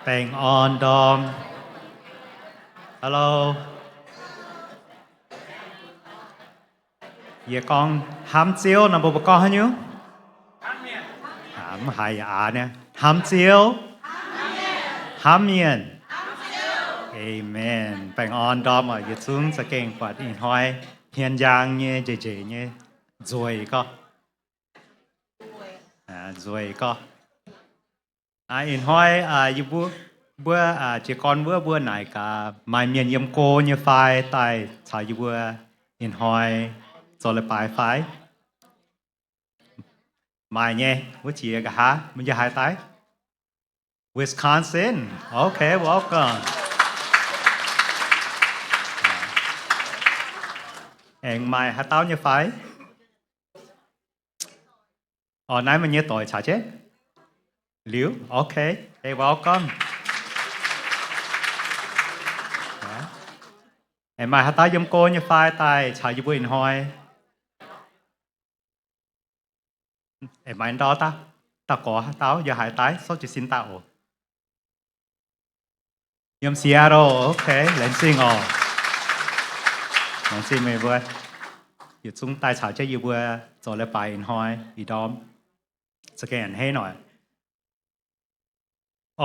Baengh orn ndorm. Hello. Yie gorngv hnamv Ziouv nor, mbuo mbuo gorngv haaix nyungc? Mv haiz yaac aav niaa. Hnamv Ziouv. Hnamv mienh. Amen. Baengh orn ndorm oc. Yietc zungv za'gengh buatc ih hnoi hmien njang nyei, njiec njiec nyei, nzueic gorx. Nzueic gorx. Ih hnoi yie mbuo, mbuo jiez gorn wuov mbuo naaic gaax maaih mienh yiem go nyei fai daaih caux yie mbuo ih hnoi zoux leiz-baaix fai? Maaih nyei, wuov jiex nqa'haav. Yie haaix daaih? Wisconsin. Okay, welcome. Aengx maaih haaix dauh nyei fai? Orv, naaiv meih nyei doic caux jienv? Liuz, okay. Hey, welcome. Aengx maaih haaix dauh yiem go nyei fai daaih caux yie mbuo ih hnoi? Aengx maaih ndau daaih, daaih gorx haaix dauh? Yie haaix daaih? Souv jiez sin daaih oc. Yiem Seattle, okay, laengz zingh oc. Laengz zingh meih mbuo yietc zungv daaih caux jienv yie mbuo zoux leiz-baaix ih hnoi ih ndorm. Za'gengh a'hneiv noic.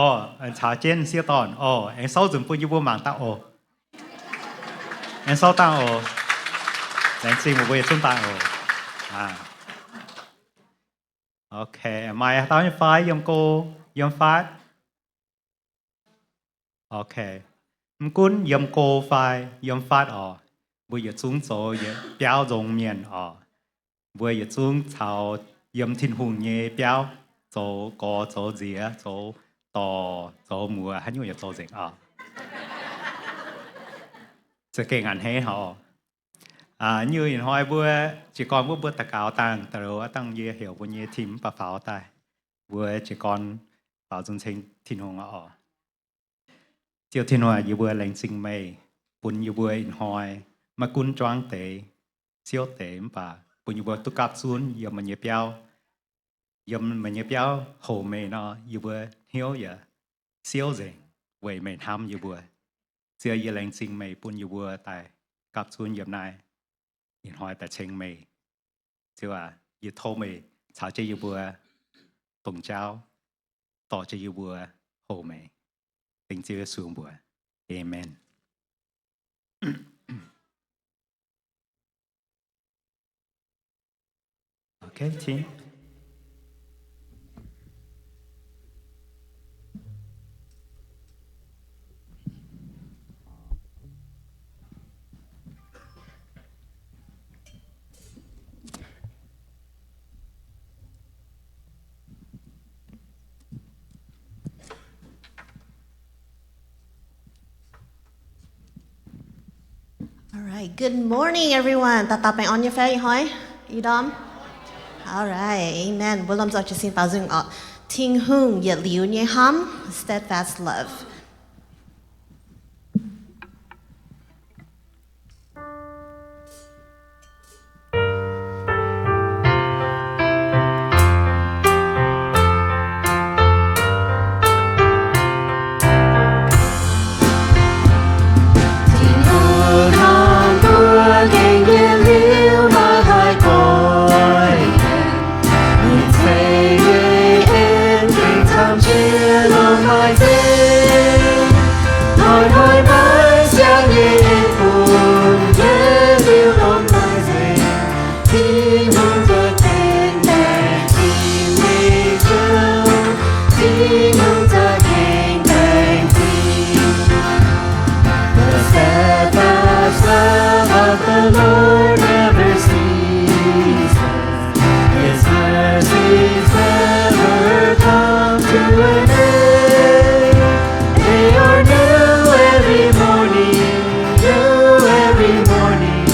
Orv, aengx caux jienv sieqv dorn. Orv, aengx souv nzunc bun yie mbuo mangc daaih oc. Aengx souv dangh oc. Laengz zingh meih mbuo yietc zungv daaih oc. Okay, maaih haaix dauh nyei fai yiem go, yiem faatv? Okay. Mv gunv yiem go fai yiem faatv oc, mbuo yietc zungv zoux yietc biauv nzong mienh oc. Mbuo yietc zungv caux yiem Tin-Hungh nyei biauv zoux gorx zoux nziex, zoux dorc zoux muoz, haaix nyungc yaac zoux nzengc oc. Za'gengh a'hneiv haic oc. Nyiuh ih hnoi mbuo jiez gorn wuov mbuo daux gaux dangh, da'louz dangh yie heuc mbuo nyei team mv baac faaux daaih. Mbuo jiez gorn faaux nzung ceng Tin-Hungh oc. Ziouv Tin-Hungh, yie mbuo laengz zingh meih bun yie mbuo ih hnoi maiv gunv juangv deix, siouv deix, mv baac bun yie mbuo duqv gapv zunv yiem meih nyei biauv. Yiem meih nyei biauv houx meih nor, yie mbuo hnyouv yaac siouv nzengc weic meih hnamv yie mbuo. Ziouv, yie laengz zingh meih bun yie mbuo daaih gapv zunv yiem naaiv, ih hnoi daaih ceng meih. Ziouv aac, yie tov meih caux jienv yie mbuo dongh jauv, dorh jienv yie mbuo houx meih. Dengv Ziouv Yesu mbuox, Amen. Okay, team. All right. Good morning, everyone. Daux gaux baengh orn nyei fai ih hnoi? Ih ndorm? All right. Amen. Mbuo lomh nzoih jiez sin baaux nzung oc. Tin-Hungh yietc liuz nyei hnamv, steadfast love. The steadfast love of the Lord never ceases. His mercies never come to an end. They are new every morning, new every morning.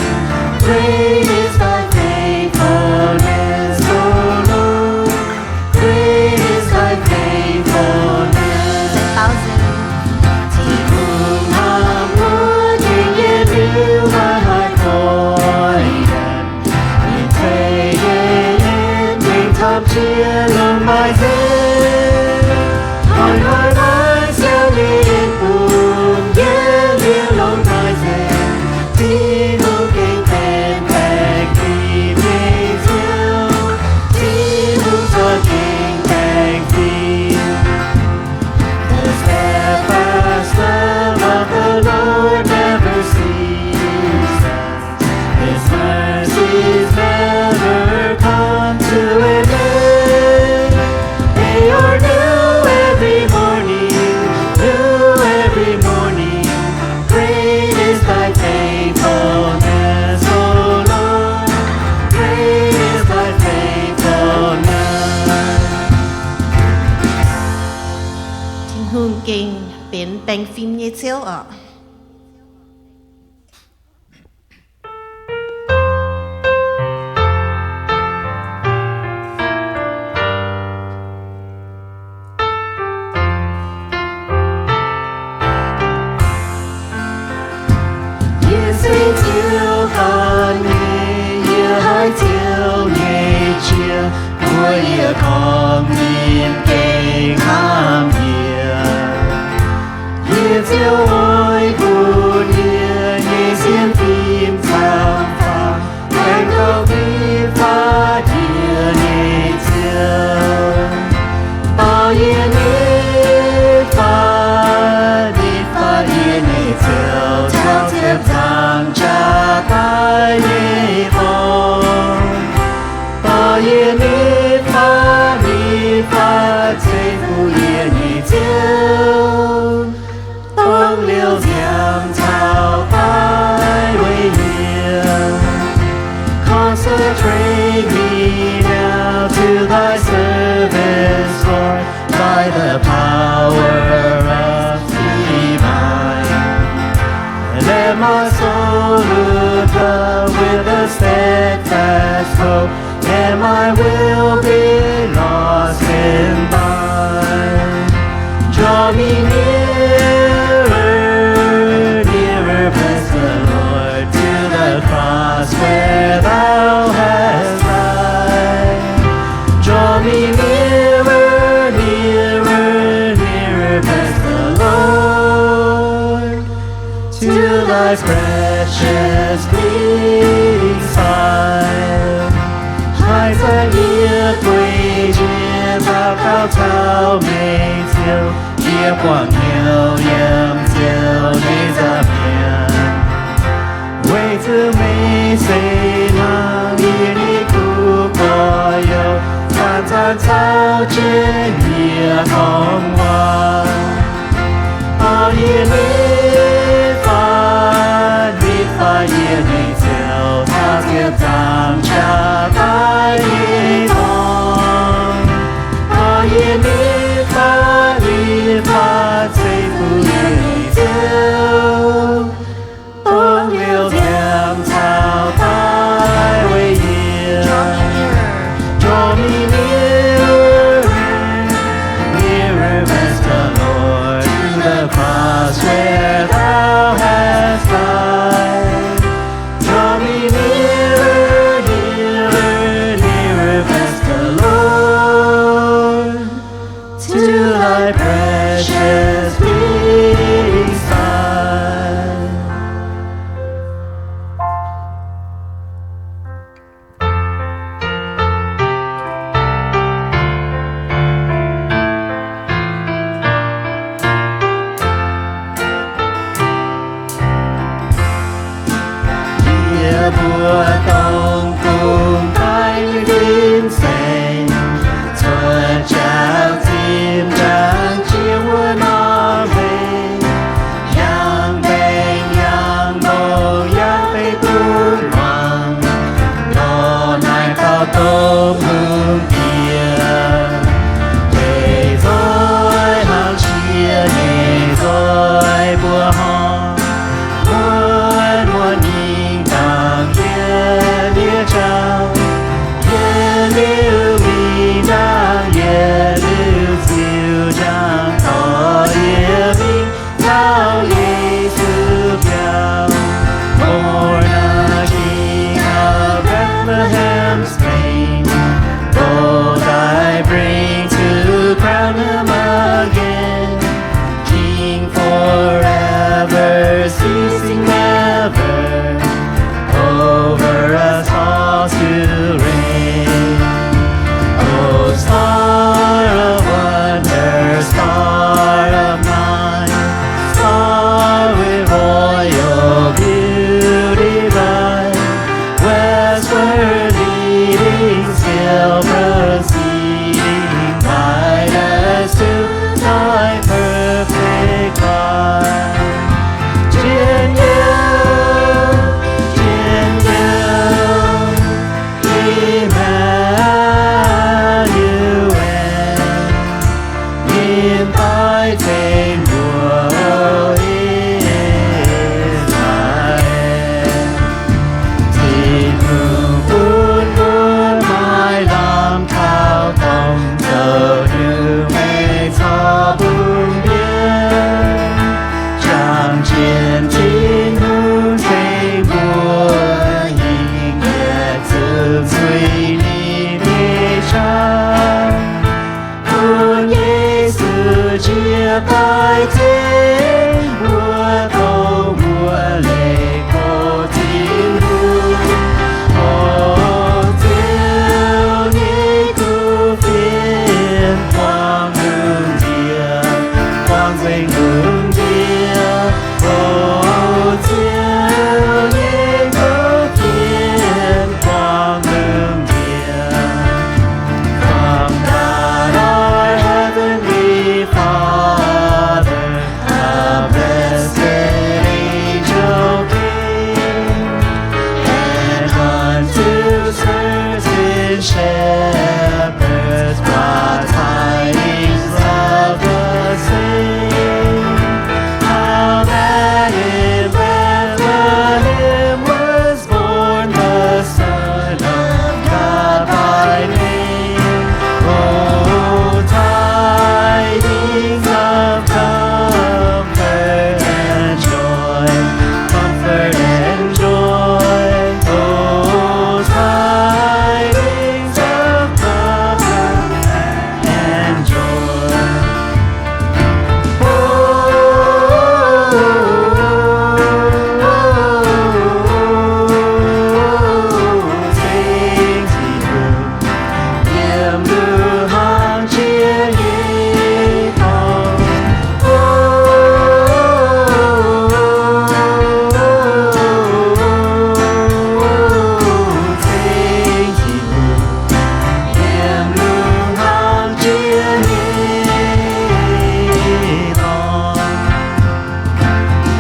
Great is thy faithfulness, O Lord. Great is thy faithfulness. Thousand. Tin-Hungh hnamv wuov gengh yietc liuz maiv haih gorx. Tin-Hungh gengh benx baeng fim nyei Ziouv oc. Yie se Ziouv ganh nyei, yie haih Ziouv nyei qiex, mbuo yietc dorngx ninh gengh hnamv yie. Yie Ziouv oix bun yie nyei sienx fim caux faaux, aengx gauh nitv fatv yie nyei Ziouv. Dorh yie nitv fatv, nitv fatv yie nyei Ziouv, caux ziepc nzaangc jaax daaih nyei dorngx. Dorh yie nitv fatv, nitv fatv ceix fuqv yie nyei Ziouv. Dongh liouh nziaamv caux daaih weic yie. Consecrate me now to thy service, Lord, by the power of divine. Let my soul look up with a steadfast hope, and my will be lost in thine. Draw me nearer, nearer, bless the Lord, to the cross where thou hast died. Draw me nearer, nearer, nearer, bless the Lord, to thy precious bleeding side. Haaix zanc yie gueic jiex daux gaux caux meih Ziouv, yie buangh hnyouv yiem Ziouv nyei nza'hmien. Weic zuqc meih se hnangv yie nyei kuv gorx-youz, zanc-zanc caux jienv yie gorngv waac. Dorh yie nitv fatv, nitv fatv yie nyei Ziouv, taux ziepc nzaangc jaax daaih nyei dorngx. Dorh yie nitv fatv, nitv fatv ceix fuqv yie nyei Ziouv. Dongh liouh nziaamv caux daaih weic yie. Draw me nearer, nearer, bless the Lord, to the cross where thou hast died. Draw me nearer, nearer, nearer, bless the Lord, to thy precious bleeding side. Yie mbuo dongh bungx daaih nyei fin-saeng, cuotv jauv zinh ndaangc jiex wuov nor hei, yangh baengc yangh mbong yaac beiv duqv muangx, lorz naaic dauh doqc hungh diex, deix nzoih hnangv qiex nyei nzoih mbuo horngh. Muonz muonz mingh dangh yietc liuz yietc jauv, yietc liuz mingh dangh yietc liuz ziux jangx dorh yie mingh taux Yesu biauv. O thou King of Bethlehem, Spain, gold I bring to crown him again, King forever, ceasing never, over us all to reign. O star of wonder, star of night, star with royal beauty bright, westward leading, still proceeding, guide us to thy perfect light. Jiex Yie daaih tengx mbuo dongh wuov leih go Tin-Hungh. O Ziouv, nyei kuv fienx buangh lungh ndiev, buangh nzengc lungh ndiev. O Ziouv, nyei kuv fienx buangh lungh ndiev. From God our heavenly Father, a blessed angel came, and unto certain shepherds brought tidings of the same, how that in Bethlehem was born the Son of God thy name. O tidings of comfort and joy, comfort and joy. O tidings of comfort and joy.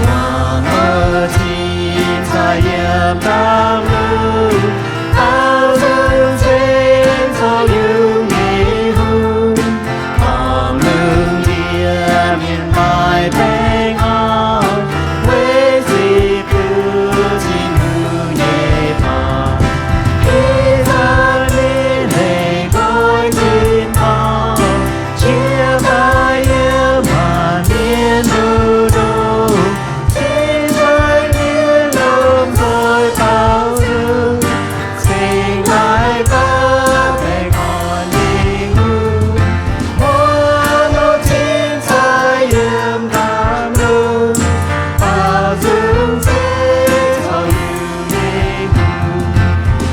Wangc wuov tin caux yiem dangh lungh, baaux nzung ceng zoux Yungh nyei hungh. Dorngx lungh ndiev mienh maaih baengh orn, weic zuqc duqv Tin-Hungh nyei dorngx. Ih zanc ninh lengc nqoi tin-dorngh, qiex daaih yiem maanc mienh mbu'ndongx. Cingx daaih mienh lomh nzoih baaux nzung, cingx daaih baav baengh orn nyei hungh. Muonz loz cingx daaih yiem dangh lungh, baaux nzung ceng zoux Yungh nyei hungh.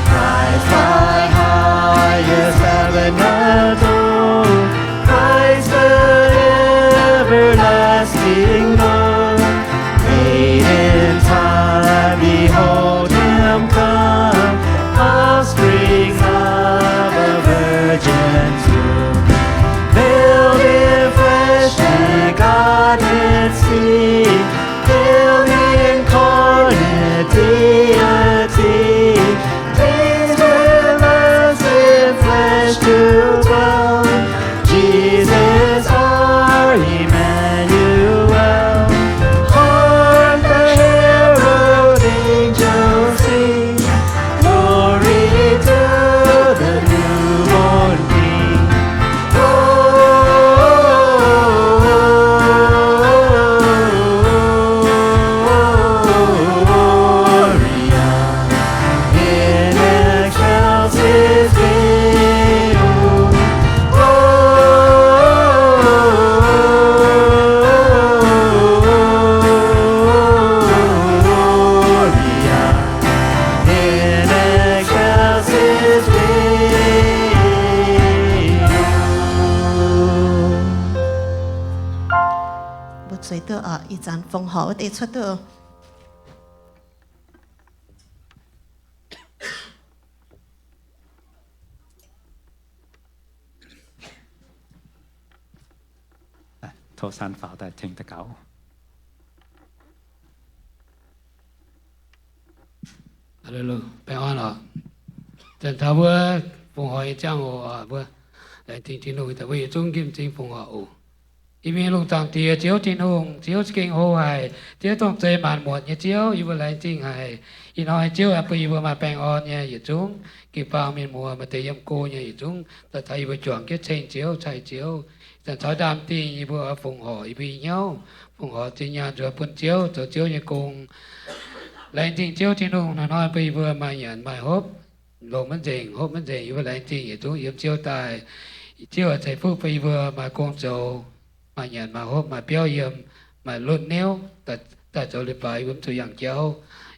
Christ thy highest heaven adore, Christ the everlasting Lord. Late in time behold him come, offspring of a virgin's womb. Veiled in flesh the Godhead see, hail the incarnate Deity. Pleased with us in flesh to dwell, Jesus our Emmanuel. Hark the herald angels sing, glory to the newborn King. Gloria in excelsis Deo. Gloria in excelsis Deo. Mbuo zueiz duqv oc, ih zanc fongc horc wuov deix cuotv duqv. Tov Saan Faaux daaih tengx daux gaux. Baengh orn oc. Zanc taux mbuo fongc horc nyei ziangh hoc oc, mbuo laengz zingh Tin-Hungh daaih mbuo yietc zungv nqemh m'zing fongc horc oc. Yie mingh lungh zaangc Diex, Ziouv Tin-Hungh, Ziouv za'gengh hlo haic, Ziouv dongh zeiz maanc muotc nyei Ziouv. Yie mbuo laengz zingh haic ih hnoi Ziouv bun yie mbuo maaih baengh orn nyei yietc zungv. Ging-baamh mienh muoz maaih deix yiem go nyei yietc zungv daaih taux yie mbuo juangc jienv ceng Ziouv, cai Ziouv. Zanc caux ndaam-dingh yie mbuo oix fongc horc yie mbuo nyei hnyouv, fongc horc zinh nyaanh nzuonx bun Ziouv, zoux Ziouv nyei gong. Laengz zingh Ziouv Tin-Hungh hnoi-hnoi bun yie mbuo maaih nyanc maaih hopv, longc maiv nzengc, hopv maiv nzengc. Yie mbuo laengz zingh yietc zungv yiem Ziouv daaih. Ziouv ceix fuqv bun yie mbuo maaih gong zoux. maaih nyanc maaih hopv maaih biauv yiem, maaih lotv neuv daaih zoux leiz-baaix, yie mbuo mv zuqc yangh jauv.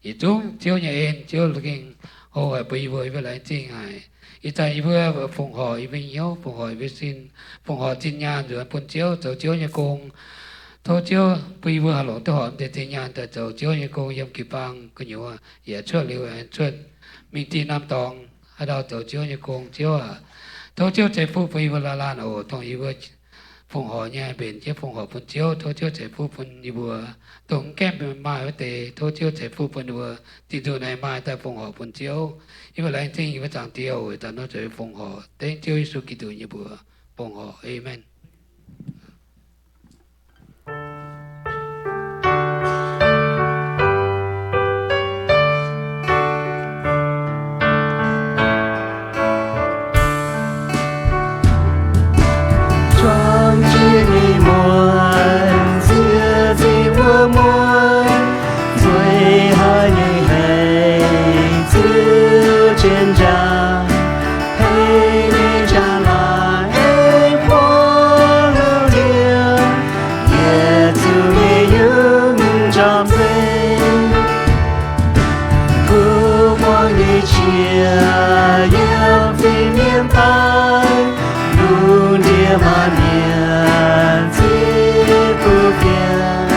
Yietc zungv Ziouv nyei en, Ziouv gengh hlo haic bun yie mbuo, yie mbuo laengz zingh haic. Ih zanc yie mbuo fongc horc yie mbuo nyei hnyouv, fongc horc yie mbuo sin, fongc horc zinh nyaanh nzuonx bun Ziouv zoux Ziouv nyei gong. Tov Ziouv bun yie mbuo haih longc duqv horpc deix zinh nyaanh daaih zoux Ziouv nyei gong yiem jiu-baang gu'nyuoz, yaac cuotv liuz aengx cuotv mingh zinh norm dorngx haaix ndau zoux Ziouv nyei gong. Ziouv aac, tov Ziouv ceix fuqv bun yie mbuo laanh laanh oc, dongh yie mbuo fongc horc nyei mbenc jienv fongc horc bun Ziouv. Tov Ziouv ceix fuqv bun yie mbuo, dongh mv gaengh maaih wuov deix, tov Ziouv ceix fuqv bun yie mbuo zinh nzunc naaiv maaih daaih fongc horc bun Ziouv. Yie mbuo laengz zingh yie mbuo Zaangc Diex oc, daaih nor zueiz fongc horc dengv Ziouv Yesu Giduc nyei mbuox fongc horc. Aamen. Juang jiex nyei muonz, ziex zinh wuov muonz, nzueic haic nyei hec, ziux jienv njang, hec nyei njang-laangc aengx buangv lungh ndiev, yietc zungv nyei yungz njormh nzengc. Kuv muangx nyei qiex yiem fin-mienh daaih, lungh ndiev maanc mienh zipv kuv fienx,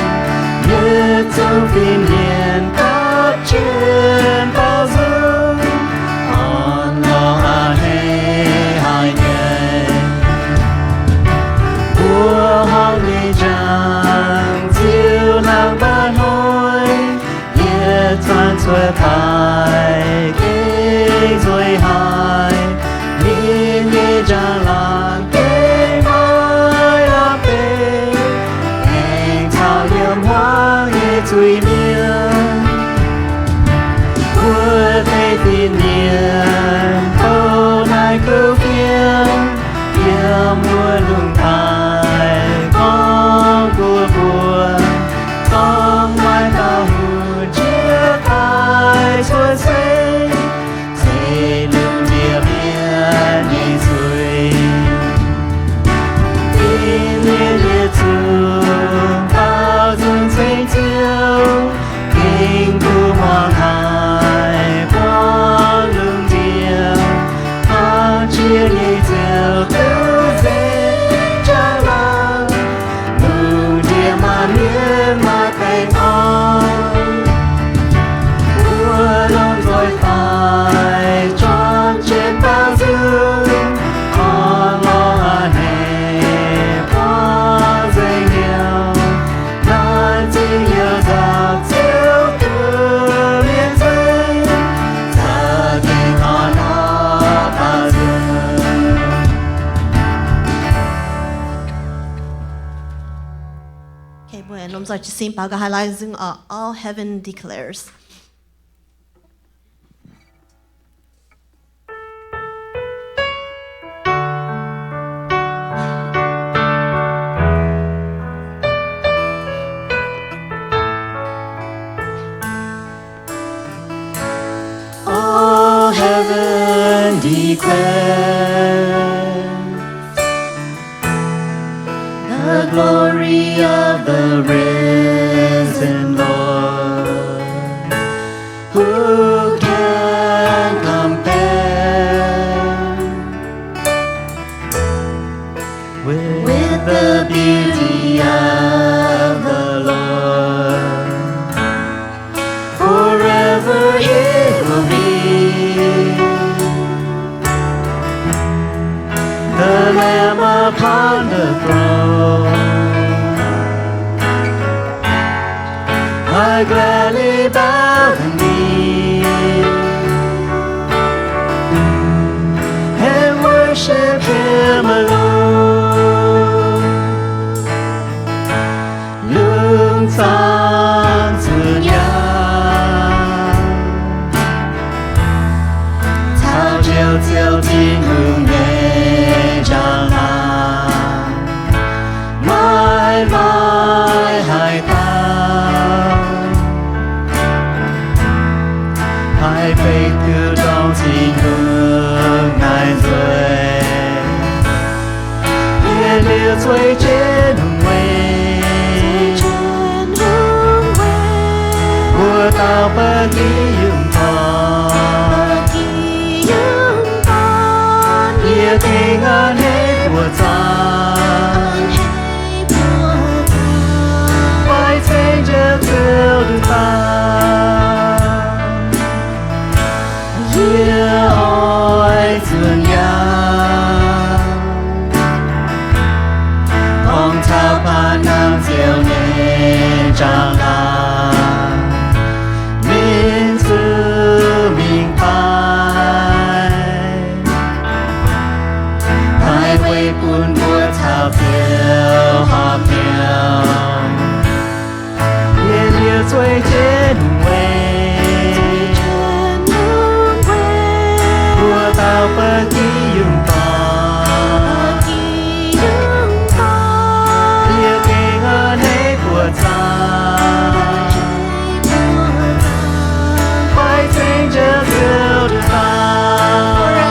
yietc zungv fin-mienh dapv jienv baaux nzung, orn-lorqc a'hneiv haic nyei. Mbuo horngh nyei njang ziux laangz mba'hnoi, yietc zanc cuotv daaih gengh nzueic haic. Ninh nyei njang-laangc gengh maiv lamh benx, aengx caux yiem hmuangv nyei zuiz-mienh. Wuov deix fin-mienh douz naaiv kuv fienx, yiem wuov lungh daaih gorngv bun mbuo, gorngv maiv dauh hungh jiex daaih cuotv seix, ceix lungh ndiev mienh nyei zuiz. Fin-mienh yietc zungv baaux nzung ceng Ziouv, gengh duqv muangx haic buangv lungh ndiev, hnangv jiex nyei Ziouv duqv nzengc njang-laangc, lungh ndiev maanc mienh maaih baengh orn. Mbuo lomh nzoih daaih juang jienv baaux nzung, orn-lorqc a'hneiv buangv nzengc hnyouv, laanh zingh yaac nzauh Ziouv duqv mienh nzengc, za'gengh orn-lorqc baaux nzung. Okay, mbuo lomh nzoih jiez sin baaux nqa'haav laanh zung oc. All heaven declares. All heaven declares the glory of the risen Lord. Who can compare with the beauty of the Lord? Forever he will be the Lamb upon the throne. I gladly bow the knee and worship him alone. Lungh zaangc zuqc nyaanh, caux Njoux Ziouv Tin-Hungh nyei njang-laangc, maiv maaih haaix dauh haih beiv duqv ndorm Tin-Hungh naaic nzueic. Yietc liuz zueiz jienv lungh Yie yungh dorn, yie gengh a'hneiv buoqc zaangc, fai ceng njiec ziouc nduqc daaih. Yie oix zunh yaangh, hongx caux baac nangh ziouc nyei njaaux laangz, ninh zuqc mingh daaih, daaih weic bun mbuo caux Ziouv horpc hnyouv. Yie liouc zueiz jienv weic mbuo dauh ba'gi yungh dorn, yie gengh a'hneiv buoqc zaangc, fai ceng njiec ziouc nduqc daaih.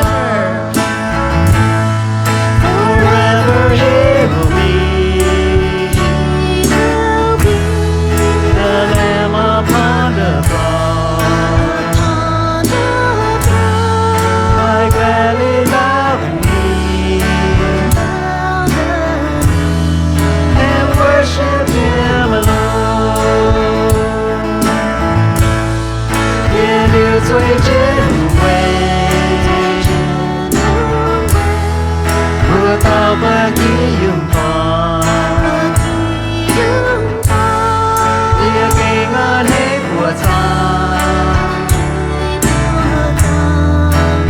Forever he will be the Lamb upon the throne. I gladly bow the knee and worship Him alone. Yie liouc zueiz jienv weic mbuo dauh ba'gi yungh dorn, yie gengh a'hneiv buoqc zaangc,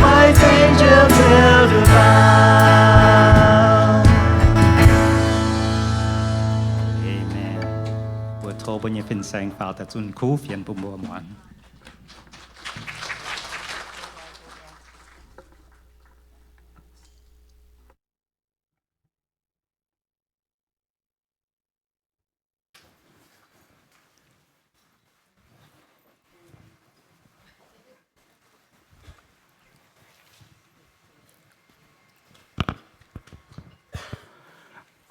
fai ceng njiec ziouc nduqc daaih. Amen. Mbuo tov mbuo nyei fin-saeng faaux daaih zunh kuv fienx bun mbuo muangx.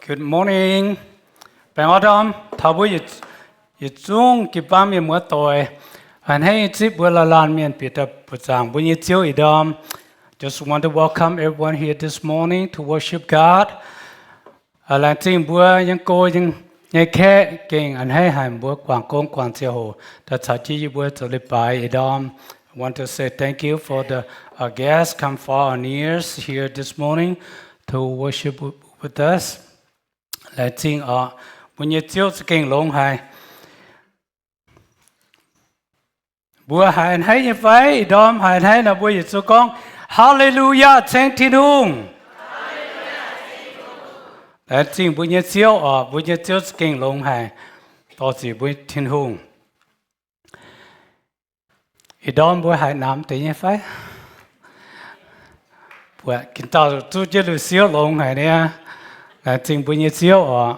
Good morning. Baengh orn ndorm taux mbuo yietc zungv jiu-baang mienh muoz-doic. A'hneiv nyei zipv mbuo laanh laanh mienh bieqc daaih buoqc zaangc mbuo nyei Ziouv ih ndorm. Just want to welcome everyone here this morning to worship God. Laengz zingh mbuo yiem go nyei kaeqv gengh a'hneiv haic mbuo guangc gong guangc ziangh hoc daaih caux jienv yie mbuo zoux leiz-baaix ih ndorm. I want to say thank you for the uh, guests come far and near here this morning to worship with us. Laengz zingh oc. Mbuo nyei Ziouv za'gengh longx haic. Mbuo haiz a'hneiv nyei fai? Ih ndorm haiz a'hneiv nor mbuo yietc zungv gorngv, Haleluyaa, ceng Tin-Hungh. Laengz zingh mbuo nyei Ziouv oc. Mbuo nyei Ziouv za'gengh longx haic. Dorh ziec mbuo Tin-Hungh. Ih ndorm mbuo haiz namx deix nyei fai? Buatc gin dauh zuqv jienv lui-siouv longx haic niaa. Laengz zingh mbuo nyei Ziouv oc.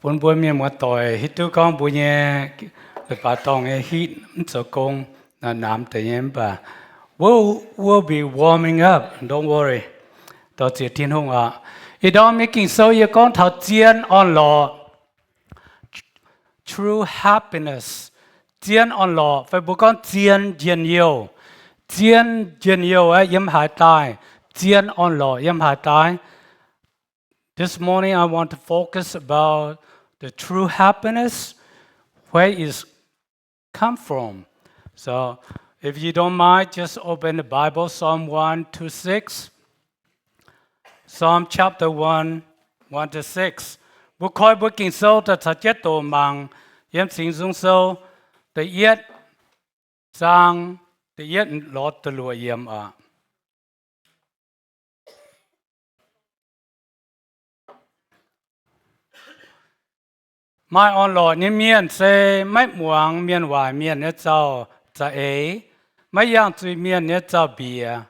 Bun mbuo mienh muoz-doic hiuv duqv gorngv mbuo nyei leiz-baaix dorngh nyei hitv mv zoux gong, namx deix nyei mv baac we'll, we'll be warming up, don't worry. Dorh ziec Tin-Hungh oc. Ih ndorm nyei Ging-Sou yie gorngv taux zien orn-lorqc. True happiness. Zien orn-lorqc, fai mbuo gorngv zien njien-youh. Zien njien-youh aeqv, yiem haaix daaih? Zien orn-lorqc yiem haaix daaih? This morning I want to focus about the true happiness, where it come from. So, if you don't mind, just open the Bible, Psalm one two six. Psalm chapter one, one to six. Mbuo koi mbuo Ging-Sou daaih caux jienv doqc mangc yiem Singx Nzung Sou da'yietv zaang da'yietv lorz da'luoqc yiemc oc. Maaih orn-lorqc nyei mienh se maiv muangx mienh waaic mienh nyei zaux-za'eix, maiv yangh zuiz-mienh nyei zaux-mbiec,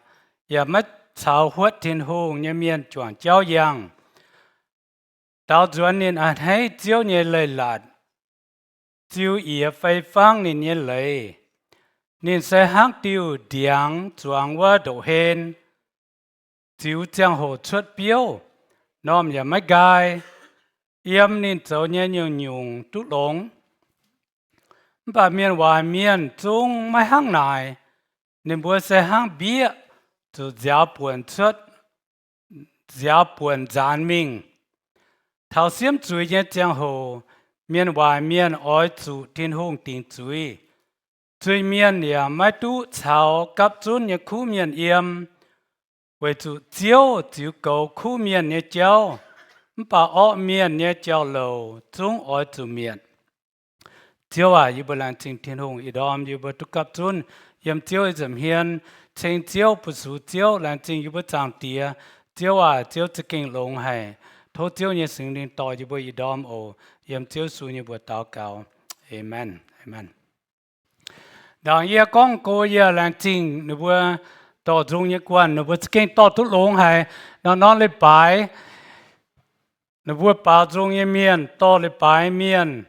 yaac maiv caux huotv Tin-Hungh nyei mienh juangc jauv yangh. Daaux nzuonx ninh a'hneiv Ziouv nyei leiz-latc, ziux yiex fei fangv ninh nyei leiz. Ninh se hnangv diuh ndiangx zuangx wuov ndoqv-hlen, ziux ziangh hoc cuotv biouv, normh yaac maiv nqaai. Yiem ninh zoux nyei nyungc-nyungc duqv longx. Mv baac mienh waaic mienh zungv maiv hnangv naaic. Ninh mbuo se hnangv mbieqv zuqc nziaaux buonc cuotv, nziaaux buonc nzaanx mingh. Taux siemv zuiz nyei ziangh hoc, mienh waaic mienh oix zuqc Tin-Hungh dingc zuiz. Zuiz-mienh yaac maiv duqv caux gapv zunv nyei kuv mienh yiem, weic zuqc Ziouv ziux goux kuv mienh nyei jauv, mv baac orqv mienh nyei jauv-louc zungv oix zuqc mietc. Ziouv aac, yie mbuo laengz zingh Tin-Hungh ih ndorm yie mbuo duqv gapv zunv yiem Ziouv nyei nza'hmien, ceng Ziouv, fu-sux Ziouv, laengz zingh yie mbuo Zaangc Diex. Ziouv aac, Ziouv za'gengh longx haic. Tov Ziouv nyei Singx Lingh dorh yie mbuo ih ndorm oc. Yiem Ziouv Yesu nyei mbuox daux gaux. Aamen. Aamen. Ndaangc yie gorngv go, yie laengz zingh ninh mbuo dorh nzung nyei guanh, ninh mbuo za'gengh dorh duqv longx haic. Norm-norm leiz-baaix ninh mbuo baaux nzung nyei mienh, dorh leiz-baaix mienh,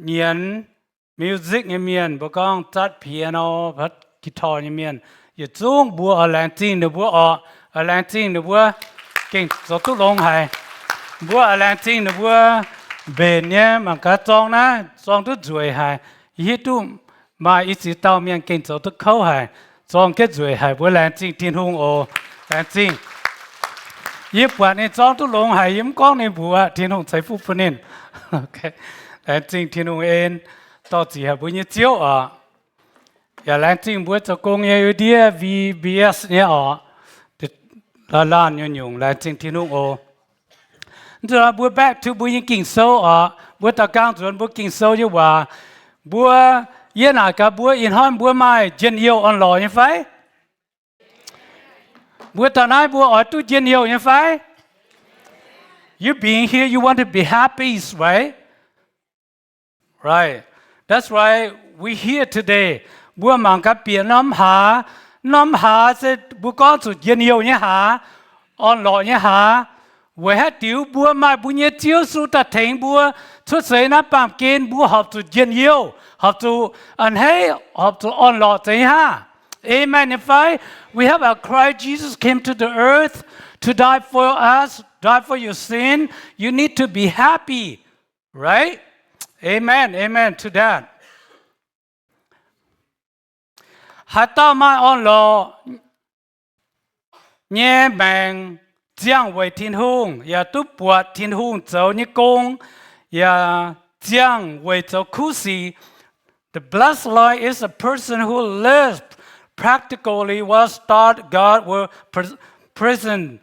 nyienz music nyei mienh, mbuo gorngv zatv piano, guitar nyei mienh, yietc zungv mbuo oix laengz zingh ninh mbuo orqc. Oix laengz zingh ninh mbuo gengh zoux duqv longx haic. Mbuo oix laengz zingh ninh mbuo mbenc nyei mangc gaax zorng naaiv zorng duqv nzueic haic. Yie hiuv duqv maaih i ziex dauh mienh gengh zoux duqv kouv haic, zorng jienv nzueic haic. Mbuo laengz zingh Tin-Hungh oc. Laengz zingh. Yie buatc ninh zorng duqv longx haic, yie mv gorngv ninh mbuox, Tin-Hungh ceix fuqv bun ninh. Laengz zingh Tin-Hungh en, dorh ziec haic mbuo nyei Ziouv oc. Yaac laengz zingh mbuo zoux gong nyei ndiev V B S nyei oc. Laanh laanh nyungc-nyungc laengz zingh Tin-Hungh oc. Nzunc mbuo back to mbuo nyei Ging-Sou oc. Mbuo daux ganh nzuonx mbuo Ging-Sou nyei waac. Mbuo, yie naaic gaax mbuo, ih hnoi mbuo maaih njien-youh orn-lorqc nyei fai? Mbuo daaih naaiv mbuo oix duqv njien-youh nyei fai? You being here, you want to be happy, right? Right. That's why we here today. Mbuo mangc gaax bieqc norm hlaax. Norm hlaax se mbuo gorngv zuqc njien-youh nyei hlaax, orn-lorqc nyei hlaax. Weic haaix diuc? Mbuo maaih mbuo nyei Ziouv Yesu daaih tengx mbuo cuotv seix naaiv baamh gen, mbuo horpc zuqc njien-youh, horpc zuqc a'hneiv, horpc zuqc orn-lorqc, zeiz nyei hnangv? Amen nyei fai? We have our Christ Jesus came to the earth to die for us, die for your sin. You need to be happy, right? Amen. Amen to that. Haaix dauh maaih orn-lorqc nyei maengc, ziangh weic Tin-Hungh, yaac duqv buatc Tin-Hungh zoux nyei gong, yaac ziangh weic zoux kuv sic. The blessed life is a person who lives practically what start God will pre-, present,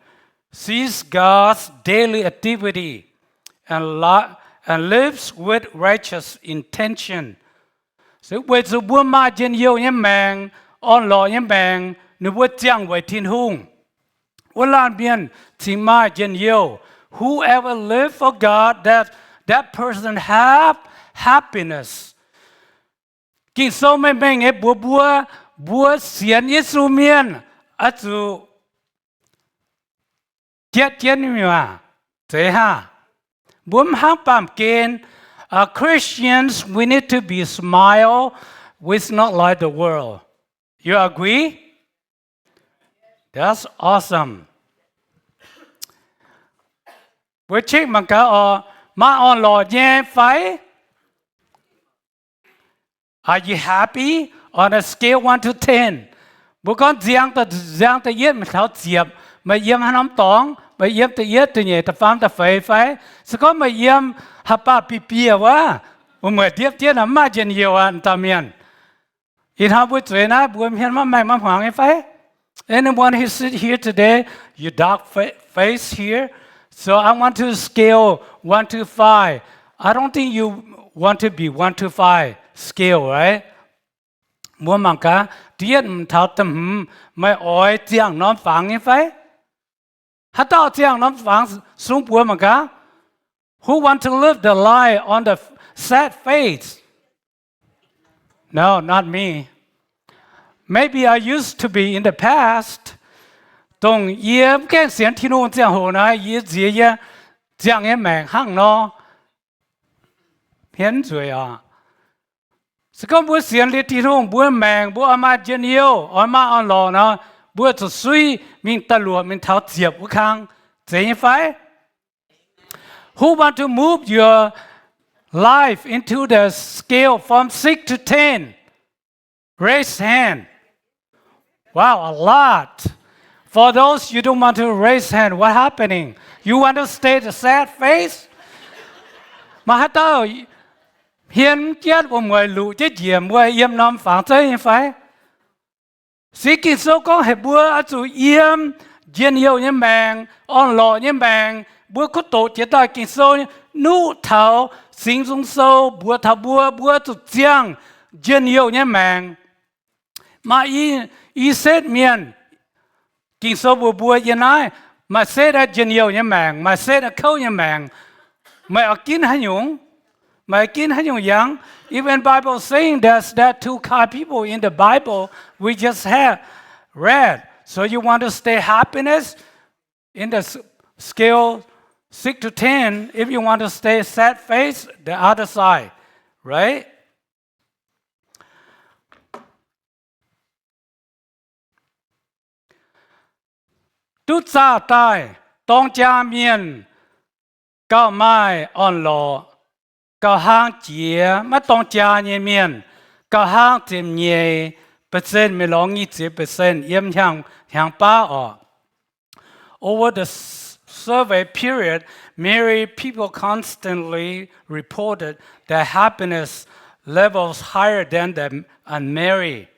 sees God's daily activity, and li-, and lives with righteous intention. Se weic zuqc mbuo maaih njien-youh nyei maengc, orn-lorqc nyei maengc, ninh mbuo ziangh weic Tin-Hungh. Wuov laanh mienh cingx maaih njien-youh. Whoever live for God, that, that person have happiness. Ging-Sou mengh mengh nyei mbuox mbuo, mbuo sienx Yesu mienh oix zuqc jatv jienv nyei maah, zeiz hnangv. Mbuo mv hnangv baamh gen, uh, Christians, we need to be smile, we not like the world. You agree? That's awesome. Mbuo check mangc gaax oc, maaih orn-lorqc nyei fai? Are you happy on a scale one to ten? Mbuo gorngv nziang, nziang da'yietv mingh taux ziepc, meih yiem haaix norm dorngx? Meih yiem da'yietv, da'nyeic, da'faam, da'feix fai? Se gorngv meih yiem haaix baac bieqc bieqc wuov, meih mueic ndiepv jienv mv maaih njien-youh aqv, dauh mienh. Ih hnoi mbuo zueiz naaiv mbuo hmien maiv maengh maiv hmuangx nyei fai? Anyone who sit here today, you dark fa-, face here. So I want to scale one to five. I don't think you want to be one to five scale, right? Mbuo mangc gaax, da'yietv mingh taux da'hmz, meih oix ziangh norm fangx nyei fai? Haaix dauh ziangh norm fangx sung buoz mangc gaax? Who want to live the life on the sad face? No, not me. Maybe I used to be in the past. Dongh yie mv gaengh sienx Tin-Hungh ziangh hoc naaiv, yie nziex yie ziangh nyei maengc hnangv nor. Hmien nzueic oc. Se gorngv mbuo sienx liuz Tin-Hungh, mbuo maengc mbuo oix maaih njien-youh, oix maaih orn-lorqc nor, mbuo zuqc suiv mingh da'luoqc mingh taux ziepc wuov kang. Zeiz nyei fai? Who want to move your life into the scale from six to ten? Raise hand. Wow, a lot. For those you don't want to raise hand, what happening? You want to stay the sad face? Maaih haaix dauh hmien mv jienv wuom-mueic luqc jienv njiec mbuo yiem norm fangx zeiv nyei fai? Se Ging-Sou gorngv haic mbuo oix zuqc yiem njien-youh nyei maengc, orn-lorqc nyei maengc. Mbuo kuv doqc jiex daaih Ging-Sou nuqv taux Singx Nzung Sou mbuox taux mbuo, mbuo zuqc ziangh njien-youh nyei maengc. Maaih i, i setv mienh, Ging-Sou mbuox mbuo yiem naaiv, maaih setv aeqv, njien-youh nyei maengc, maaih setv aeqv, kouv nyei maengc. Meih oix ginv haaix nyungc? Meih ginv haaix nyungc yangh? Even Bible saying there's that two kind people in the Bible we just had read. So you want to stay happiness in the s-, scale six to ten. If you want to stay sad face, the other side, right? Duqv zaah daaih dorng jaa mienh gauh maaih orn-lorqc, gauh hlang jiex. Maiv dorng jaa nyei mienh gauh hlang ziepc nyeic percent mingh lorz nyic ziepc percent yiem hnyangx, hnyangx baav oc. Over the s-, survey period, married people constantly reported their happiness levels higher than the unmarried,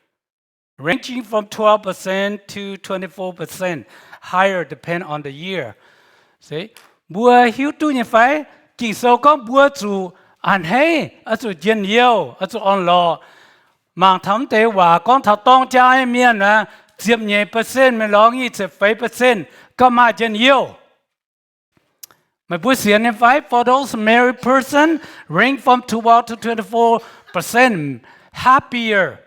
ranging from twelve percent to twenty-four percent higher depend on the year. Se, mbuo hiuv duqv nyei fai? Ging-Sou gorngv mbuo zuqc a'hneiv, oix zuqc njien-youh, oix zuqc orn-lorqc. Mangc taux mv deix waac gorngv taux dorng jaa nyei mienh aeqv, ziepc nyeic percent mingh lorz nyic ziepc feix percent gauh maaih njien-youh. Meih mbuo sienx nyei fai? For those married person, range from twelve to twenty-four percent happier.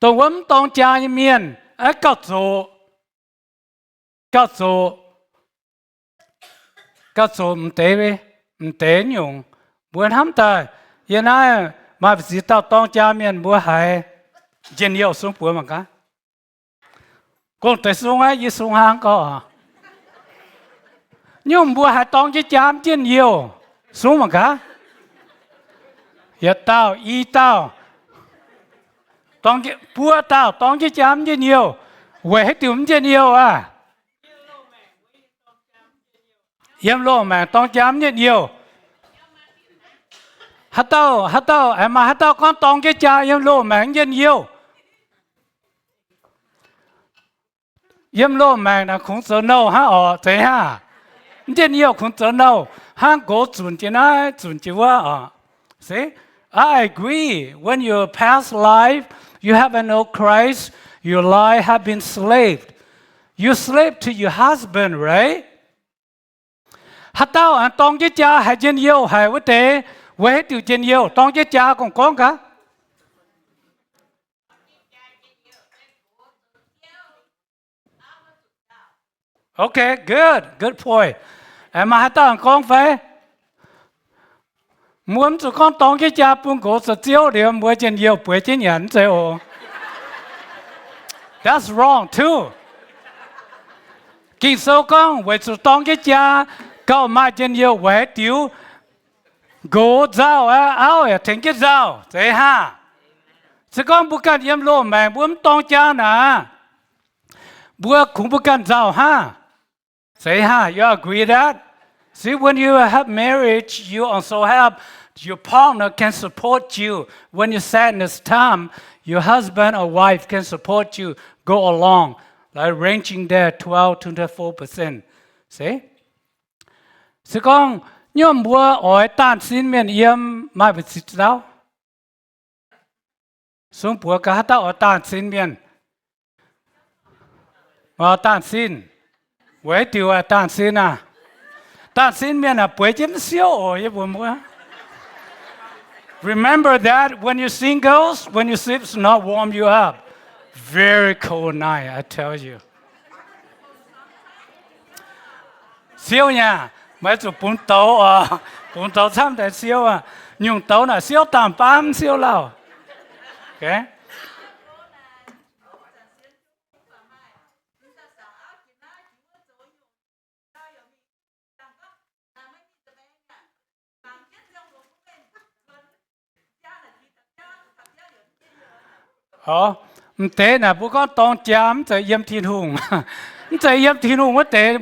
Dongh wuov mv dorng jaa nyei mienh aeqv, gauh zoqc, gauh zoqc, gauh zoqc m'deix, m'deix nyungc. Mbuo hnamv daaih yiem naaiv maaih ziex dauh dorng jaa mienh mbuo haiz njien-youh, sung buoz mangc gaax. Gorngv deix sung aqv, yie sung hnangv gorngv. Nyungc mbuo haiz dorng jienv jaa mv njien-youh, sung mangc gaax. Yietc dauh, i dauh, dorng, buo dauh dorng jienv jaa mv njien-youh. Weic haaix diuc mv njien-youh aqv? Yiem loz-maengc dorng jaa mv njien-youh. Haaix dauh, haaix dauh, aengx maaih haaix dauh gorngv dorng jienv jaa yiem loz-maengc mv njien-youh? Yiem loz-maengc naaic kungx zoux nouh hnangv orqc, zeiz hnangv? Mv njien-youh kungx zoux nouh hnangv, nqox zunc jiex naaiv, zunc jiex wuov orqc. See, I agree. When your past life, you haven't know Christ, your life have been slaved. You slave to your husband, right? Haaix dauh aengx dorng jienv jaa haiz njien-youh haic wuov deix, weic haaix diuc njien-youh? Dorng jienv jaa gorngv-gorngv gaax. Okay, good, good point. Aengx maaih haaix dauh gorngv fai? Mbuo mv zuqc gorngv dorng jienv jaa bun nqox zoux ziouv liuz mbuo njien-youh bueix jienv nyanc, mv zeiz oc. That's wrong too. Ging-Sou gorngv weic zuqc dorng jienv jaa gauh maaih njien-youh, weic haaix diuc? Nqox nzauh aqv, auv yaac tengx jienv nzauh, zeiz hnangv? Se gorngv mbuo ganh yiem loz-maengc mbuo mv dorng jaa naaic, mbuo kungx mbuo ganh nzauh hnangv. Zeiz hnangv? You agree that? See, when you have marriage, you also have your partner can support you. When you sadness time, your husband or wife can support you, go along, like ranging there twelve to four percent. See? Se gorngv nyungc mbuo oix daanh sin mienh yiem, maaih mbu'ziex dauh? Sung buoz gaax, haaix dauh oix daanh sin mienh? Oix daanh sin. Weic diuc daanh sin aqv? Daanh sin mienh aah, bueix jienv mv siouv oc, yie mbuox mbuo. Remember that when you singles, when you sleep, it's not warm you up. Very cold night, I tell you. Siouv nyei, meih zuqc bungx douz oc. Bungx douz camv deix siouv aqv. Nyungc douz naaic siouv daanh baav mv siouv lauh. Okay. Orv, m'deix naaic mbuo gorngv dorng jaa mv zeiz yiem Tin-Hungh. Mv zeiz yiem Tin-Hungh wuov deix,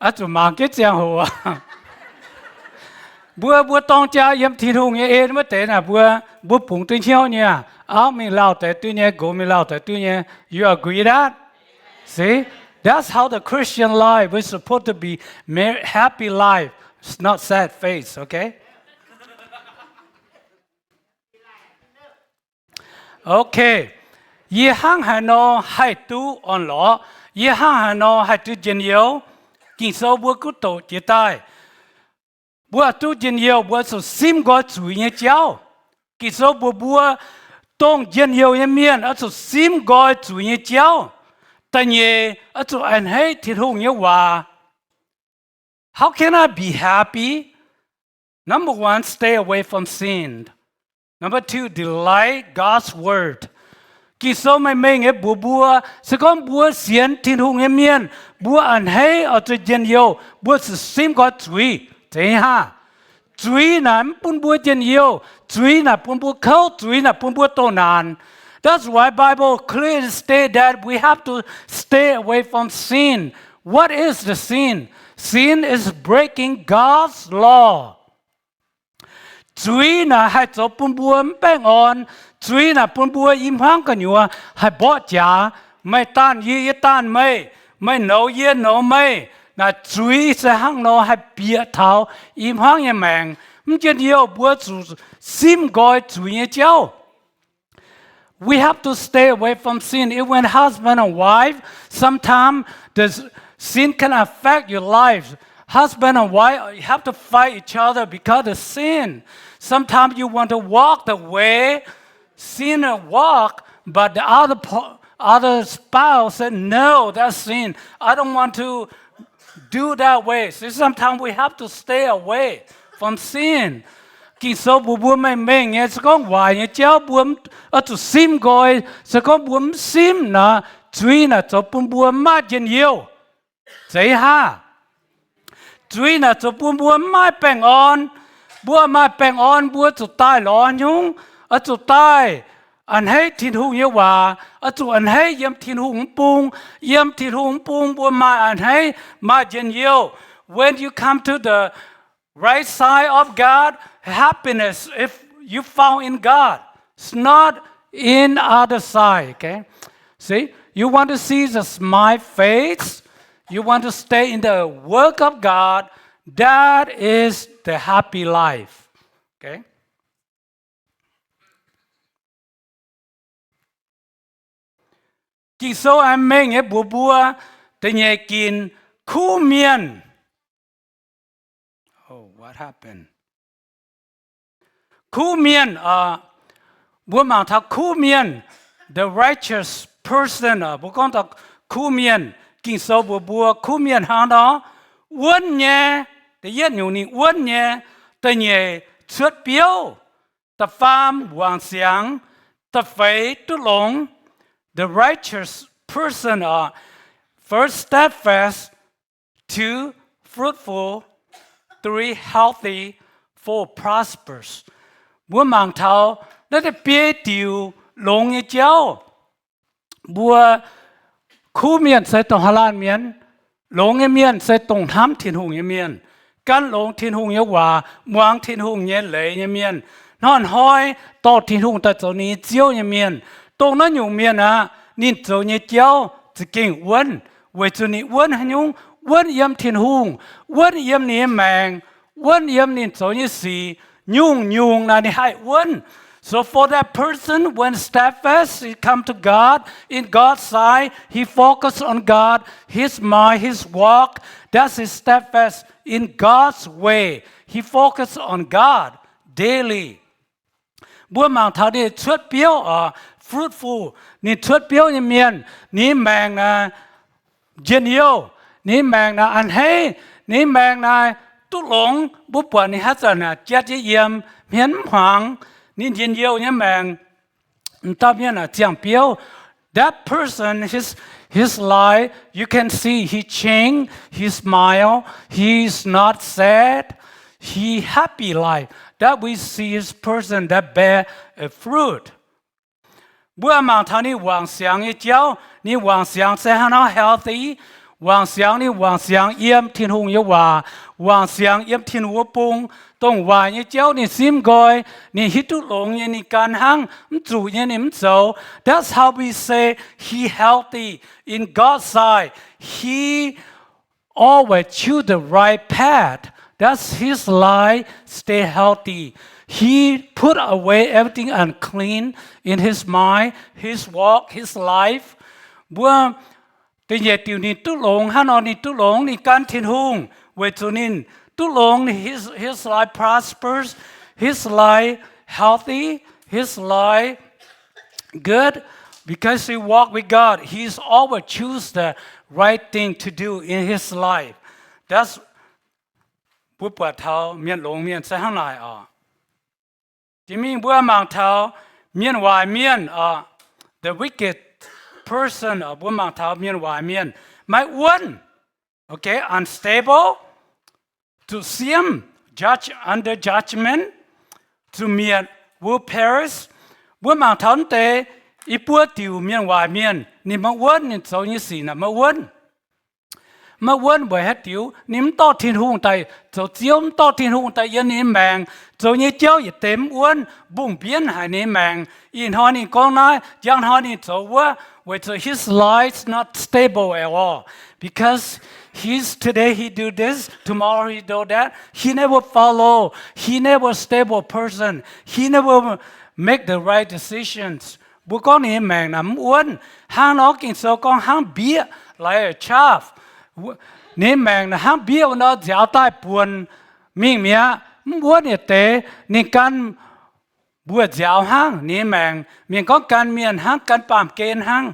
oix zuqc mangc jienv ziangh hoc. Mbuo, mbuo dorng jaa yiem Tin-Hungh nyei en wuov deix naaic mbuo, mbuo bungx duqv hnyouv nyei aqv. Auv mingh lauh deix duqv nyei, nqox mingh lauh deix duqv nyei. You agree that? See, that's how the Christian life is supposed to be. Mer-, happy life, not sad face, okay? Okay, yie hnangv haaix nor haih duqv orn-lorqc? Yie hnangv haaix nor haih duqv njien-youh? Ging-Sou mbuo gunv doqc jiex daaih, mbuo duqv njien-youh mbuo zuqc simv nqoi zuiz nyei jauv. Ging-Sou mbuox mbuo, dongh njien-youh nyei mienh oix zuqc simv nqoi zuiz nyei jauv. Da'nyeic, oix zuqc a'hneiv Tin-Hungh nyei waac. How can I be happy? Number one, stay away from sin. Number two, delight God's word. Ging-Sou meih mengh nyei mbuox mbuo, se gorngv mbuo sienx Tin-Hungh nyei mienh, mbuo a'hneiv oix zuqc njien-youh, mbuo zuqc simv nqoi zuiz. Zeiz nyei hnangv. Zuiz naaic mv bun mbuo njien-youh. Zuiz naaic bun mbuo kouv. Zuiz naaic bun mbuo doh naanc. That's why Bible clearly state that we have to stay away from sin. What is the sin? Sin is breaking God's law. Zuiz naaic haih zoux bun mbuo mv baengh orn. Zuiz naaic bun mbuo i hmuangv gu'nyuoz haih mborqv jaax. Meih daanh yie, yie daanh meih. Meih nouz yie, nouz meih. Naaic zuiz se hnangv nor haih bieqc taux i hmuangv nyei maengc. Mv njien-youh mbuo zuqc simv nqoi zuiz nyei jauv. We have to stay away from sin. Even husband and wife, sometimes the sin can affect your life. Husband and wife have to fight each other because of sin. Sometimes you want to walk the way sinner walk, but the other, other spouse said, no, that's sin. I don't want to do that way. See, sometimes we have to stay away from sin. Ging-Sou mbuox mbuo mengh mengh nyei, se gorngv waaic nyei jauv mbuo oix zuqc simv nqoi. Se gorngv mbuo mv simv naaic, zuiz naaic zoux bun mbuo mv maaih njien-youh. Zeiz haav? Zuiz naaic zoux bun mbuo mv maaih baengh orn. Mbuo maaih baengh orn, mbuo zuqc daaih lorz nyungc, oix zuqc daaih a'hneiv Tin-Hungh nyei waac, oix zuqc a'hneiv yiem Tin-Hungh mv bung. Yiem Tin-Hungh mv bung mbuo maaih a'hneiv, maaih njien-youh. When you come to the right side of God, happiness if you found in God. It's not in other side, okay? See, you want to see the smile face, you want to stay in the work of God, that is the happy life. Okay? Ging-Sou aengx mengh nyei mbuox mbuo, da'nyeic ginc, kuv mienh. Oh, what happened? Kuv mienh, mbuo mangc taux kuv mienh, the righteous person, mbuo gorngv taux kuv mienh, Ging-Sou mbuox mbuo kuv mienh hnangv nor, wuonv nyei, da'yietv nyungc ninh wuonv nyei, da'nyeic cuotv biouv, da'faam wangc siangx, da'feix duqv longx. The righteous person are first steadfast, two fruitful, three healthy, four prosperous. Mbuo mangc taux naaiv deix biei diuc longx nyei jauv. Mbuo kuv mienh se dongh haaix laanh mienh? Longx nyei mienh se dongh hnamv Tin-Hungh nyei mienh, gan longx Tin-Hungh nyei waac, muangx Tin-Hungh nyei leiz nyei mienh, hnoi-hnoi dorh Tin-Hungh daaih zoux ninh nyei Ziouv nyei mienh. Dongh naaiv nyungc mienh aqv, ninh zoux nyei jauv za'gengh wuonv, weic zuqc ninh wuonv haaix nyungc? Wuonv yiem Tin-Hungh, wuonv yiem ninh nyei maengc, wuonv yiem ninh zoux nyei sic. Nyungc-nyungc naaic ninh haih wuonv. So for that person, when steadfast, he come to God, in God's sight, he focus on God, his mind, his walk, that's his steadfast in God's way. He focus on God daily. Mbuo mangc taux ninh cuotv biouv oc, fruitful, ninh cuotv biouv nyei mienh, ninh maengc naaic njien-youh, ninh maengc naaic a'hneiv, ninh maengc naaic duqv longx. Mbuo buatc ninh haaix zanc naaic jatv jienv yiem, hmien mv hmuangx, ninh njien-youh nyei maengc. M'dauh mienh naaic ziangh biouv. That person, his, his life, you can see he changed, he smile, he's not sad, he happy life. That we see his person that bear a fruit. Mbuo mangc taux ninh wangc siangx nyei jauv, ninh wangc siangx se hnangv nor healthy. Wangc siangx, ninh wangc siangx yiem Tin-Hungh nyei waac, wangc siangx yiem Tin-Hungh wuov bung, dongh waaic nyei jauv ninh simv nqoi, ninh hiuv duqv longx nyei ninh gan hnangv, mv zuqc nyei ninh mv zoux. That's how we say he healthy in God's sight. He always choose the right path. That's his life stay healthy. He put away everything unclean in his mind, his walk, his life. Mbuo da'nyeic diuc ninh duqv longx. Hnangv nor ninh duqv longx, ninh gan Tin-Hungh weic zuqc ninh duqv longx, his, his life prospers, his life healthy, his life good, because he walk with God. He's always choose the right thing to do in his life. That's, mbuo buatc taux mienh longx mienh se hnangv naaic oc. Jiex mingh mbuo mangc taux mienh waaic mienh oc, the wicked person oc, mbuo mangc taux mienh waaic mienh maiv wuonv, okay, unstable, zuqc siemv, judge under judgment, zuqc mietc, will perish. Mbuo mangc taux deix i buo diuc mienh waaic mienh, ninh maiv wuonv, ninh zoux nyei sic naaic maiv wuonv. Maiv wuonv weic haaix diuc? Ninh mv dorh Tin-Hungh daaih zoux Ziouv, mv dorh Tin-Hungh daaih yiem ninh nyei maengc, zoux nyei jauv yietc deix mv wuonv, mbungh mbienv haic ninh nyei maengc. Ih hnoi ninh gorngv naaiv, njang hnoi ninh zoux wuov, weic zuqc his life is not stable at all, because he's, today he do this, tomorrow he do that. He never follow, he never stable person, he never make the right decisions. Mbuo gorngv ninh nyei maengc naaic mv wuonv, hnangv nor Ging-Sou gorngv hnangv mbieqv, like a chaff. Ninh nyei maengc naaic hnangv mbieqv wuov nor nziaaux daaih buonc mingh mi'aqv, mv wuonv yietc deix. Ninh gan mbuo nziaaux hnangv ninh nyei maengc. Mienh gorngv gan mienh hnangv gan baamh gen hnangv.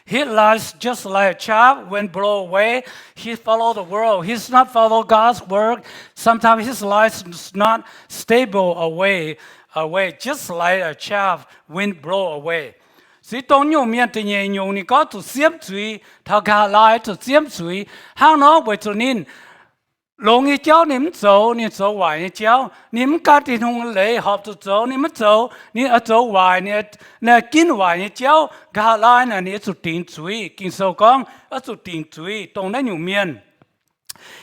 His life just like a chaff wind blow away. He follow the world. He's not follow God's word. Sometimes his life is not stable away, away, just like a chaff wind blow away. Se dongh nyungc mienh da'nyeic nyungc ninh gorngv zuqc siemv zuiz, taux nqa'haav laai zuqc siemv zuiz. Hnangv nor weic zuqc ninh longx nyei jauv ninh mv zoux, ninh zoux waaic nyei jauv. Ninh mv gan Tin-Hungh nyei leiz horpc zuqc zoux, ninh mv zoux, ninh oix zoux waaic, ninh ginv waaic nyei jauv. Nqa'haav laai naaic ninh oix zuqc dingc zuiz. Ging-Sou gorngv oix zuqc dingc zuiz dongh naaiv nyungc mienh.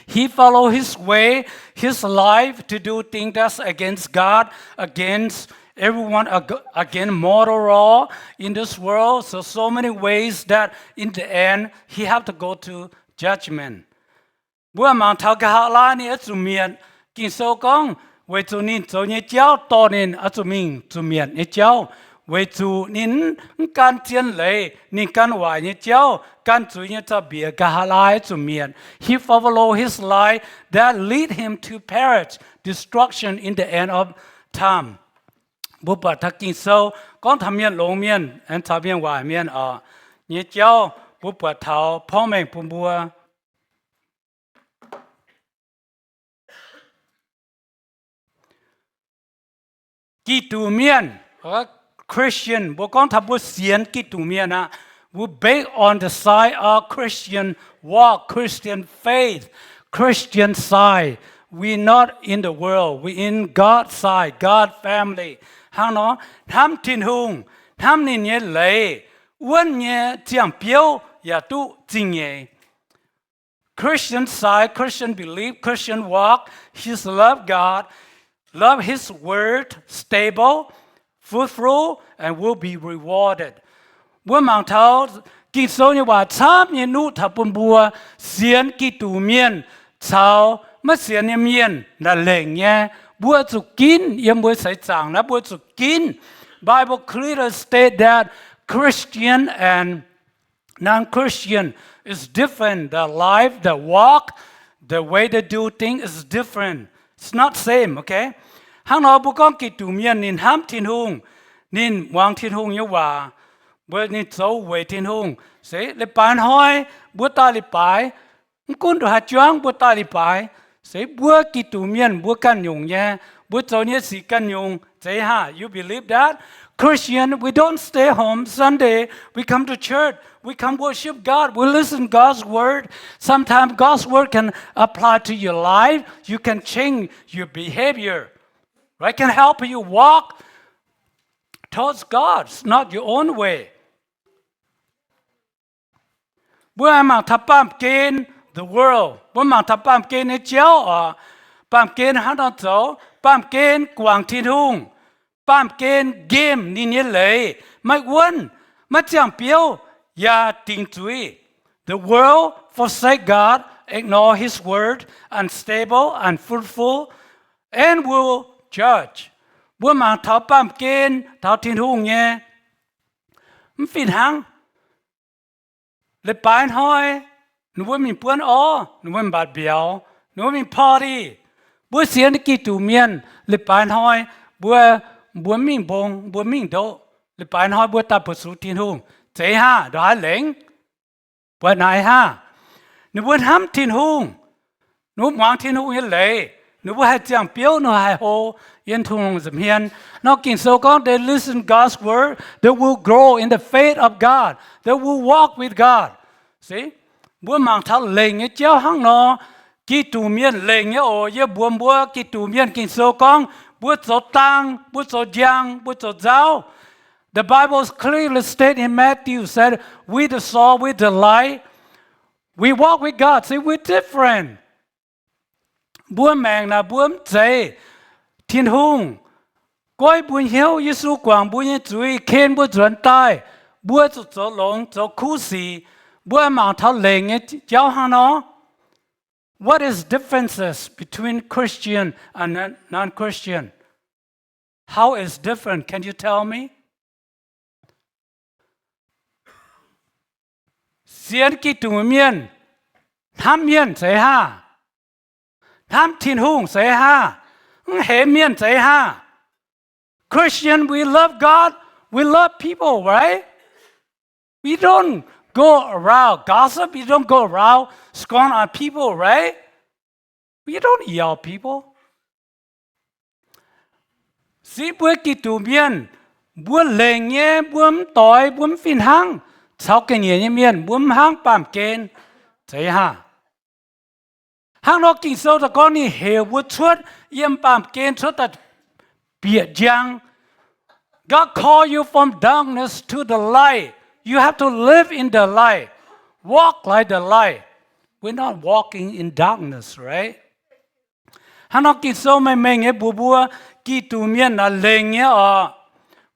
He follow his way, his life to do things that's against God, against everyone, ag-, against moral law in this world. So, so many ways that in the end he have to go to judgment. Mbuo mangc taux nqa'haav laai ninh oix zuqc mietc. Ging-Sou gorngv weic zuqc ninh zoux nyei jauv dorh ninh oix zuqc mingh zuqc mietc nyei jauv, weic zuqc ninh mv gan zien leiz, ninh gan waaic nyei jauv, gan zuiz nyei zaux-mbiec, nqa'haav laai oix zuqc mietc. He follow his life that lead him to perish, destruction in the end of time. Mbuo buatc taux Ging-Sou gorngv taux mienh longx mienh aengx caux mienh waaic mienh oc nyei jauv, mbuo buatc taux porv mengh bun mbuo. Giduc mienh, Christian, mbuo gorngv taux mbuo sienx Giduc mienh aqv, we based on the side of Christian walk, Christian faith, Christian side. We not in the world, we in God side, God family. Hnangv nor, hnamv Tin-Hungh, hnamv ninh nyei leiz, wuonv nyei ziangh biouv yaac duqv zingh nyeic. Christian side, Christian belief, Christian walk, his love God, love his word, stable, fruitful, and will be rewarded. Mbuo mangc taux Ging-Sou nyei waac camv nyei nuqv taux bun mbuo sienx Giduc mienh caux maiv sienx nyei mienh naaic lengc nyei. Mbuo zuqc ginv yiem mbuo seix zaangc naaiv, mbuo zuqc ginv. Bible clearly state that Christian and non-Christian is different. The life, the walk, the way they do things is different. It's not same, okay? Hnangv nor mbuo gorngv Giduc mienh ninh hnamv Tin-Hungh, ninh muangx Tin-Hungh nyei waac, mbuo ninh zoux weic Tin-Hungh. Se leiz-baaix hnoi mbuo daaih leiz-baaix, mv gunv ndongc haaix juangv mbuo daaih leiz-baaix, se mbuo Giduc mienh mbuo ganh nyungc nyei, mbuo zoux nyei sic ganh nyungc. Zeiz haic, you believe that? Christian, we don't stay home Sunday. We come to church. We come worship God. We listen God's word. Sometimes God's word can apply to your life. You can change your behavior. Right? Can help you walk towards God, not your own way. Mbuo mangc taux baamh gen the world, mbuo mangc taux baamh gen nyei jauv oc. Baamh gen hnangv nor zoux, baamh gen guangc Tin-Hungh, baamh gen nqemh ninh nyei leiz, maiv wuonv, maiv ziangh biouv, yaac dingc zuiz. The world forsake God, ignore His word, unstable, unfruitful, and will judge. Mbuo mangc taux baamh gen taux Tin-Hungh nyei mv fih hnangv. Leiz-baaix hnoi, ninh mbuo mingh buonv orv, ninh mbuo mingh mbatc mbiauz, ninh mbuo mingh party. Mbuo sienx Giduc mienh, leiz-baaix hnoi mbuo, mbuo mingh mbong, mbuo mingh ndoqv. Leiz-baaix hnoi mbuo daaih buoz-sux Tin-Hungh. Zeiz haah? Ndongc haaix lengc? Buatc naaic haah? Ninh mbuo hnamv Tin-Hungh, ninh mbuo muangx Tin-Hungh nyei leiz, ninh mbuo haih ziangh biouv, ninh mbuo haih hlo yiem Tin-Hungh nza'hmien. Nor Ging-Sou gorngv, they listen God's word, they will grow in the faith of God, they will walk with God. Se, mbuo mangc taux lengc nyei jauv hnangv nor. Giduc mienh lengc nyei oc. Yie mbuox mbuo, Giduc mienh, Ging-Sou gorngv mbuo zoux dang, mbuo zoux njang, mbuo zoux nzauv. The Bible clearly states in Matthew said, with the salt, with the light, we walk with God. See, we're different. Mbuo maengc naaic mbuo mv zeiz Tin-Hungh goiv mbuo hnyouv. Yesu guangc mbuo nyei zuiz, ken mbuo nzuonx daaih, mbuo zuqc zoux longx, zoux kuv sic. Mbuo mangc taux lengc nyei jauv hnangv nor. What is differences between Christian and non-Christian? How is different? Can you tell me? Sienx Giduc mienh hnamv mienh zeiz haah? Hnamv Tin-Hungh zeiz haah? Mv heiz mienh zeiz haah? Christian, we love God, we love people, right? We don't go around gossip, we don't go around scorn on people, right? We don't yell people. Se mbuo Giduc mienh, mbuo lengc nyei, mbuo mv doix, mbuo mv fih hnangv caux ga'nyiec nyei mienh, mbuo mv hnangv baamh gen. Zeiz haah? Hnangv nor Ging-Sou daaih gorngv ninh heuc mbuo cuotv yiem baamh gen cuotv daaih bieqc njang. God call you from darkness to the light. You have to live in the light. Walk like the light. We're not walking in darkness, right? Hnangv nor Ging-Sou mengh mengh nyei mbuox mbuo, Giduc mienh naaic lengc nyei oc.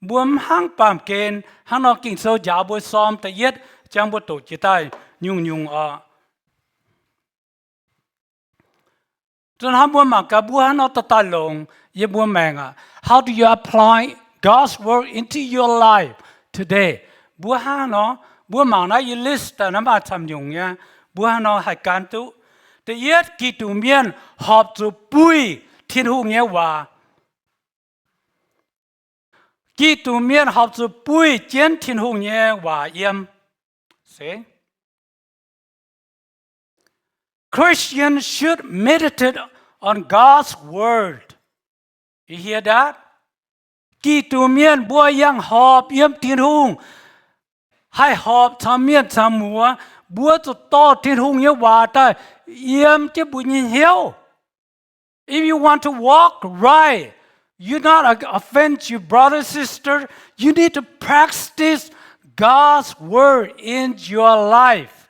Mbuo mv hnangv baamh gen. Hnangv nor Ging-Sou njaaux mbuo Psalm da'yietv, jangx mbuo doqc jiex daaih nyungc-nyungc oc. Zunh hnamv mbuo mangc gaax mbuo hnangv nor daaih daaih longx yiem mbuo maengc aqv. How do you apply God's word into your life today? Mbuo hnangv nor, mbuo mangc naaiv yie list daaih naaiv maaih camv nyungc nyei. Mbuo hnangv nor haih gan duqv. Da'yietv, Giduc mienh horpc zuqc buih Tin-Hungh nyei waac. Giduc mienh horpc zuqc buih jienv Tin-Hungh nyei waac yiem. Se, Christians should meditate on God's word. You hear that? Giduc mienh mbuo yangh horpc yiem Tin-Hungh, haih horpc caux mienh caux muoz. Mbuo zuqc dorh Tin-Hungh nyei waac daaih yiem jienv mbuo nyei hnyouv. If you want to walk right, you not offend your brother, sister, you need to practice God's word in your life.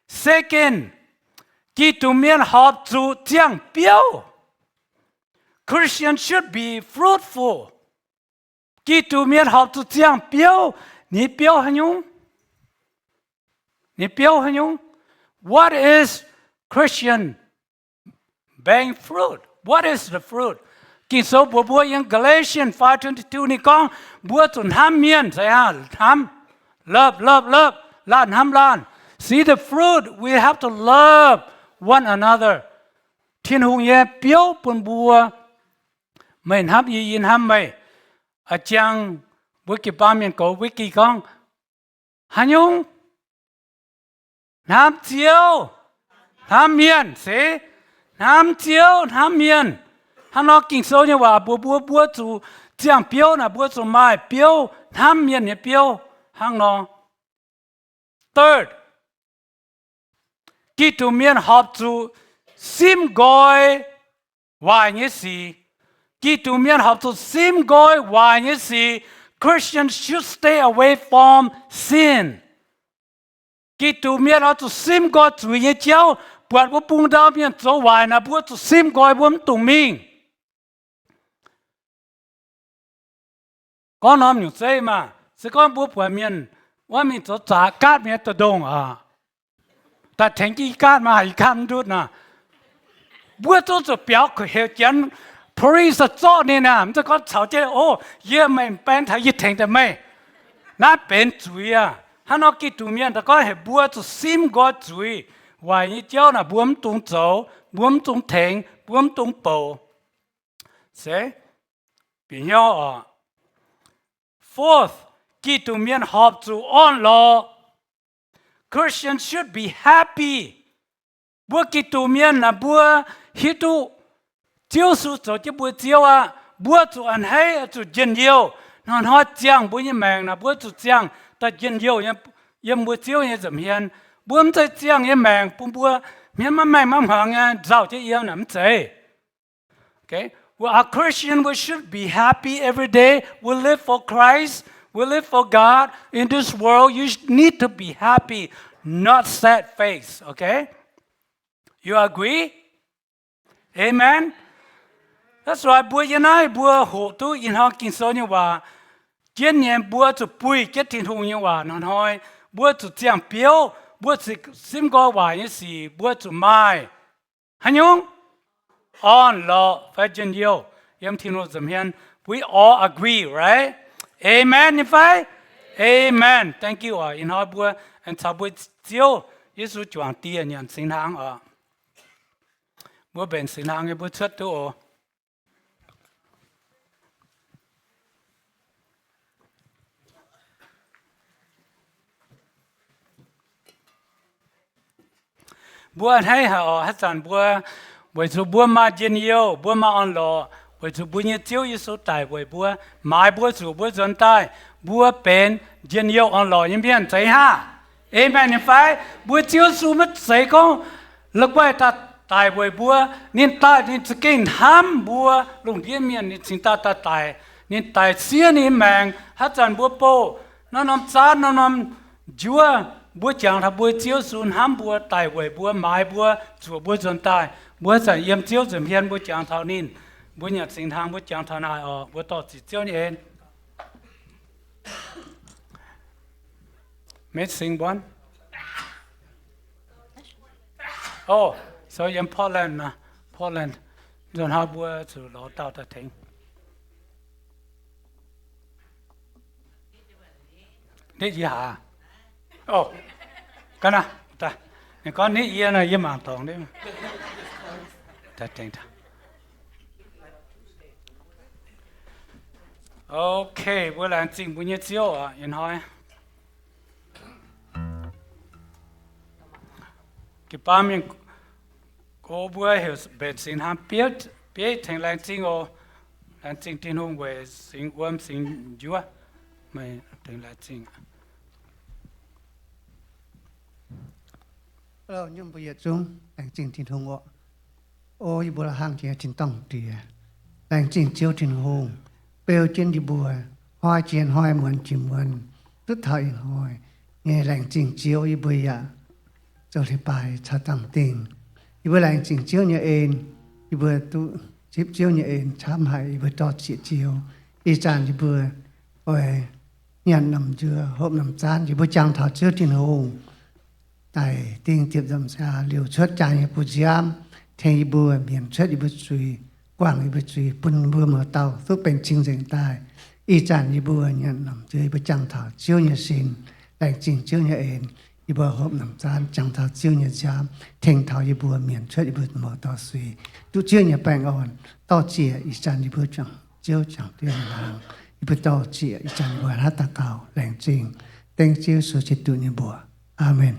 Second, Giduc mienh horpc zuqc ziangh biouv. Christians should be fruitful. Giduc mienh horpc zuqc ziangh biouv. Ninh biouv haaix nyungc? Ninh biouv haaix nyungc? What is Christian bearing fruit? What is the fruit? Ging-Sou mbuox mbuo yiem Galatians five twenty-two ninh gorngv mbuo zuqc hnamv mienh, se hnamv, love, love, love, laanh hnamv laanh. See the fruit, we have to love one another. Tin-Hungh nyei biouv bun mbuo. Meih hnamv yie, yie hnamv meih. A'jang mbuo jiu-baang mienh goux Vicky gorngv, haaix nyungc? Hnamv Ziouv, hnamv mienh, se, hnamv Ziouv, hnamv mienh. Hnangv nor Ging-Sou nyei waac mbuox mbuo, mbuo zuqc ziangh biouv naaic, mbuo zuqc maaih biouv, hnamv mienh nyei biouv hnangv nor. Third, Giduc mienh horpc zuqc simv nqoi waaic nyei sic. Giduc mienh horpc zuqc simv nqoi waaic nyei sic. Christians should stay away from sin. Giduc mienh oix zuqc simv nqoi zuiz nyei jauv. Buatc wuov bung ndau mienh zoux waaic naaic, mbuo zuqc simv nqoi, mbuo mv dungx mingh. Gorngv norm nyungc zeiv maah, se gorngv mbuo buatc mienh wuov mingh zoux zaqc gaatv mienh da'ndongh aqv, daaih tengx jienv i gaatv maah, haiz i gaatv mv ndutv naah, mbuo zungv zuqc biaux heuc janx police zorqv ninh aqv. Mv zeiz gorngv caux jienv, o, yie meih baeng taux yie tengx daaih meih. Naaiv benx zuiz aqv. Hnangv nor Giduc mienh daaih gorngv heuc mbuo zuqc simv nqoi zuiz, waaic nyei jauv naaic mbuo mv dungx zoux, mbuo mv dungx tengx, mbuo mv dungx bouc. Se, bieqc hnyouv oc. Fourth, Giduc mienh horpc zuqc orn-lorqc. Christians should be happy. Mbuo Giduc mienh naaic mbuo hiuv duqv Ziouv Yesu zoux jienv mbuo Ziouv aqv. Mbuo zuqc a'hneiv, zuqc njien-youh. Hnoi-hnoi ziangh mbuo nyei maengc naaic mbuo zuqc ziangh daaih njien-youh yiem mbuo Ziouv nyei nza'hmien. Mbuo mv zeiz ziangh nyei maengc bun mbuo hmien maiv maengh maiv hmuangx nyei nzauh jienv yiem naaic mv zeiz. Okay? We are Christian, we should be happy every day. We live for Christ, we live for God. In this world, you need to be happy, not sad face. Okay? You agree? Amen. That's why mbuo yiem naaiv mbuo hoqc duqv ih hnoi Ging-Sou nyei waac jienv nyei, mbuo zuqc buih jienv Tin-Hungh nyei waac hnoi-hnoi. Mbuo zuqc ziangh biouv, mbuo zuqc simv nqoi waaic nyei sic, mbuo zuqc maaih haaix nyungc? Orn-lorqc fai njien-youh yiem Tin-Hungh nza'hmien. We all agree, right? Amen nyei fai? Amen. Thank you oc. Ih hnoi mbuo aengx caux mbuo Ziouv Yesu juangc dieh nyanc singx hnaangx oc. Mbuo mbenc singx hnaangx nyei mbuo cuotv duqv oc. Mbuo a'hneiv haic oc. Haaix zanc mbuo, weic zuqc mbuo maaih njien-youh, mbuo maaih orn-lorqc, weic zuqc mbuo nyei Ziouv Yesu daic weic mbuo, maaiz mbuo zuqc mbuo nzuonx daaih, mbuo benx njien-youh orn-lorqc nyei mienh, zeiz haav? Amen nyei fai? Mbuo Ziouv Yesu maiv zeiz gorngv la'guaih daaih daic weic mbuo. Ninh daaih ninh za'gengh hnamv mbuo lungh ndiev mienh, ninh cingx daaih daaih daic. Ninh daic siev ninh nyei maengc. Haaix zanc mbuo bouh norm-norm zaanv, norm-norm njuov, mbuo jangx taux mbuo Ziouv Yesu hnamv mbuo, daic weic mbuo, maaiz mbuo, zuoqc mbuo nzuonx daaih. Mbuo haaix zanc yiem Ziouv nza'hmien mbuo jangx taux ninh, mbuo nyanc singx hnaangx mbuo jangx taux naaic oc. Mbuo dorh ziqc Ziouv nyei en. Maiv singx buonv. Oh, so yiem Portland naaic, Portland, nzunc hnoi mbuo zuqc lorz dauh daaih tengx. Nitv yie haac? Oh, ga'naaiv, ninh gorngv nitv yie nor, yie mangc dorngx nitv. Okay, mbuo laengz zingh mbuo nyei Ziouv oc, ih hnoi. Jiu-baang mienh gox mbuo heuc mbenc singx hnaangx bieiv tengx laengz zingh oc. Laengz zingh Tin-Hungh weic singx wuom singx njuov. Meih tengx laengz zingh. Nyungc mbuo yietc zungv laengz zingh Tin-Hungh oc. O yie mbuo la'hangh jiex tin-dorngh Diex, laengz zingh Ziouv Tin-Hungh beu jienv yie mbuo, hnoi jiex hnoi, muonz jiex muonz, duqv taux ih hnoi nyei laengz zingh Ziouv, yie mbuo yaac zoux leiz-baaix caux dangh dingh. Yie mbuo laengz zingh Ziouv nyei en, yie mbuo duqv zipv Ziouv nyei en camv haic, yie mbuo dor-ziec Ziouv. Ih zanc yie mbuo oix nyanc norm njuov, hopv norm zaanv, yie mbuo jangx taux Ziouv Tin-Hungh daic ding ziepc nzamc nzaa liouc cuotv jaax nyei bu nziaamv, tengx yie mbuo mietc cuotv yie mbuo zuiz, guangc yie mbuo zuiz, bun mbuo mouz dauh duqv benx cing-nzengc daaih. Ih zanc yie mbuo nyanc norm njuov, yie mbuo jangx taux Ziouv nyei sin, laengz zingh Ziouv nyei en. Yie mbuo hopv norm zaanv jangx taux Ziouv nyei nziaamv, tengx taux yie mbuo mietc cuotv yie mbuo mouz dauh zuiz, duqv Ziouv nyei baengh orn. Dor-ziec ih zanc yie mbuo juangc Ziouv juangc dieh hnaangx. Yie mbuo dor-ziec ih zanc yie mbuo hnangv daux gaux laengz zingh, dengv Ziouv Yesu Giduc nyei mbuox. Aamen.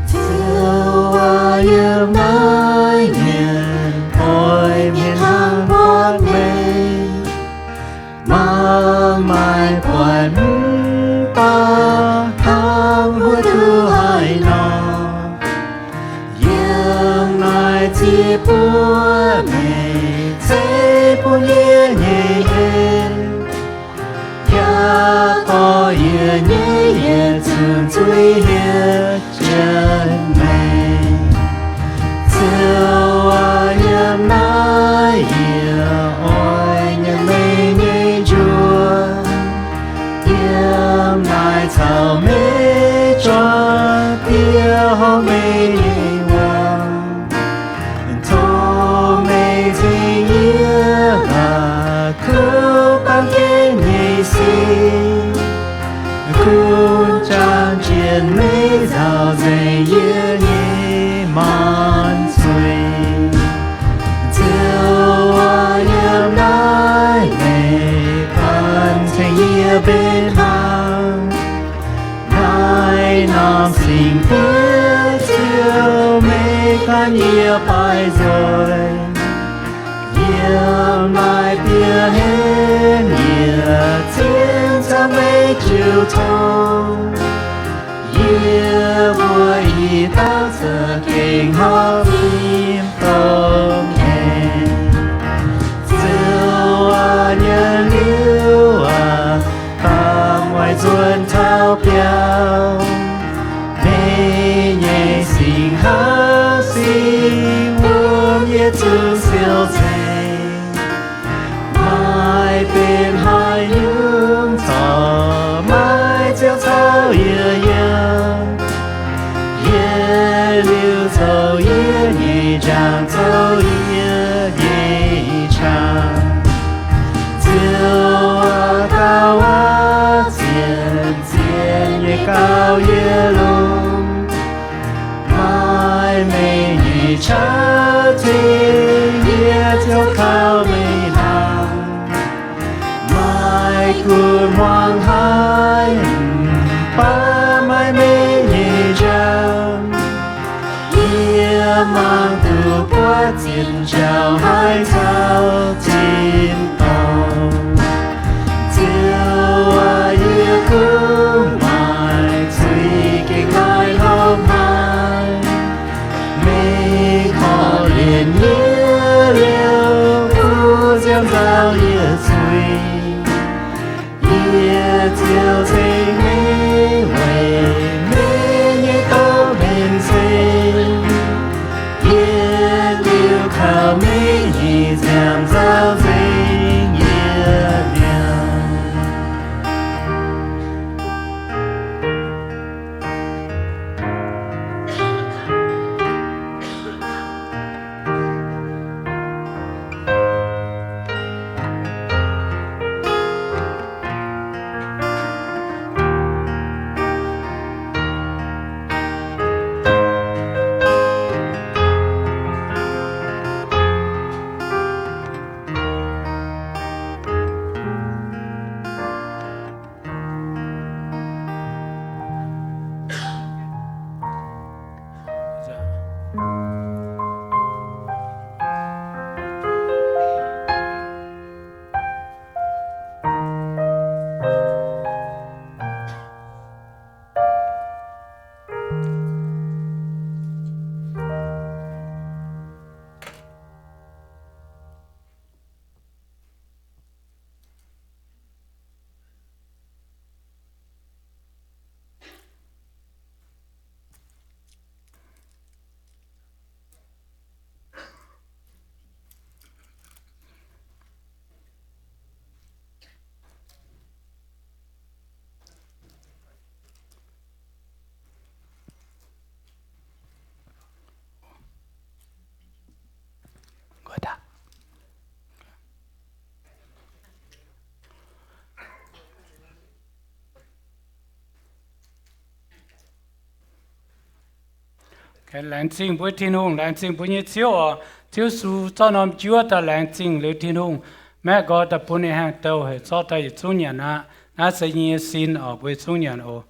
Ziouv aac, yie maiv mienh oix mienh hnangv buatc meih, mangc Mv baac hnangv wuov duqv haaix nor, yiem naaiv ziex buov meih ceix bun yie nyei en. Yaac dorh yie nyei yietc zungv zuiz hieh jienv meih. Ziouv aac, yiem naaiv yie oix nyanc meih nyei njuov. Yiem naaiv caux meih juangc dieh horpc meih nyei waac. Tov meih ceng yie aac, kuv baamh gen nyei sin, kuv jangx jienv meih nzaaux nzengc yie nyei maanc zuiz. Ziouv aac, yiem naaiv meih ganh ceng yie benx hlang. Naaiv norm singx fiev Ziouv, meih gan yie baaiz nzoih. Yiem naaiv bieqc hlen yie zien ziangx meih jiu tong. Yie mbuo ih dauh za'gengh horpc nyim dongh aengx. Ziouv aac, nyei liuz aac, baamh waaic nzuonx taux biauv. Meih nyei singx houv singx wuom yietc zungv siou nzengc. Maaih benx haaix nyungc corc maiv ziouc caux yie yiem. Yietc liuz zoux yie nyei njang, zoux yie nyei qangx. Ziouv aac, gauh aqv, zien-zien nyei gauh yie longx. Maaih meih nyei qaqv cing yie ziouc kaux meih hnangv. Maaih gunv hmuangx haic, mv baac maaih meih nyei njang. Yie mangc duqv buov zinh njaaux haic caux tin-dorngh. Ziouv aac, yie kungx maaih zuiz gengh laaih hlopv haic. Meih korv-lienh yie liuz, kuv ziangh nzauh yie zuiz. Yie ziouc ceng meih weic meih nyei doz mengh ceng. Yie liuz kaux meih nyei nziaamv nzauh nzengc yie mi'aqv. Laengz zingh mbuo Tin-Hungh, laengz zingh mbuo nyei Ziouv oc. Ziouv Yesu, zorqv norm juov daaih laengz zingh liuz Tin-Hungh, maeqv nqoi daaih bun ninh haengh douh heuc zorqv daaih yietc zungv nyanc aqv. Naaiv se yie nyei sin oc, mbuo yietc zungv nyanc oc.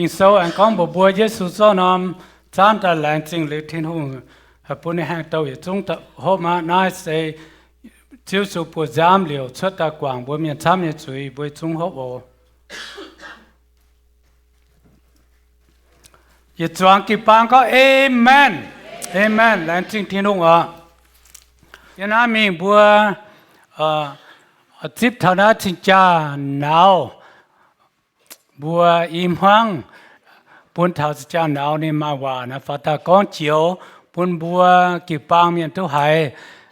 Ging-Sou aengx gorngv mbuox mbuo, Yesu zorqv norm zaamv daaih laengz zingh liuz, Tin-Hungh haih bun ninh haengh douh yietc zungv hopv aqv. Naaiv se Ziouv Yesu buoz-nzaamv liouc cuotv daaih guangc mbuo mienh camv nyei zuiz, mbuo zungv hopv oc. Yietc zuangx jiu-baang gorngv, Amen. Amen. Laengz zingh Tin-Hungh oc. Yiem naaiv mingh mbuo zipv taux naaiv cing-jaa nauz, mbuo i hmuangv bun taux cing-jaa nauz ninh maaih waac naaiv faaux daaih gorngv joux bun mbuo jiu-baang mienh duqv haiz.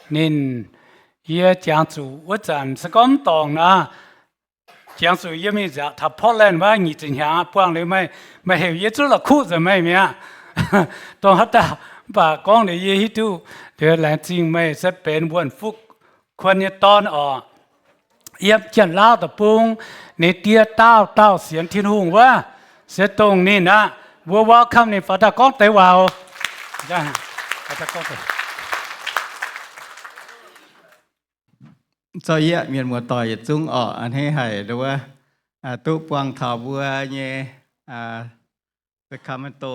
Ninh, yie jangx zuqc wuov zanc se gorngv mv dorngc naaic, jangx zuqc yie mingh nzaaux taux Portland wuov nyic ziepc hnyangx buangh liuz meih, meih heuc yie zungv la'kuqv nzengc meih mi'aqv. Dongh haaix dauh, mv baac gorngv liuz yie hiuv duqv, laengz zingh meih se benx wuonh fuqv kuon nyei dorn oc. Yiem Janx-Lauv deic-bung, ninh die dauh dauh sienx Tin-Hungh wuov, se dongh ninh aqv. Mbuo welcome ninh faaux daaih gorngv deix waac oc. Zoux yie mienh muoz-doic yietc zungv oc, a'hneiv haic nduov, duqv buangh taux mbuo nyei Sacramento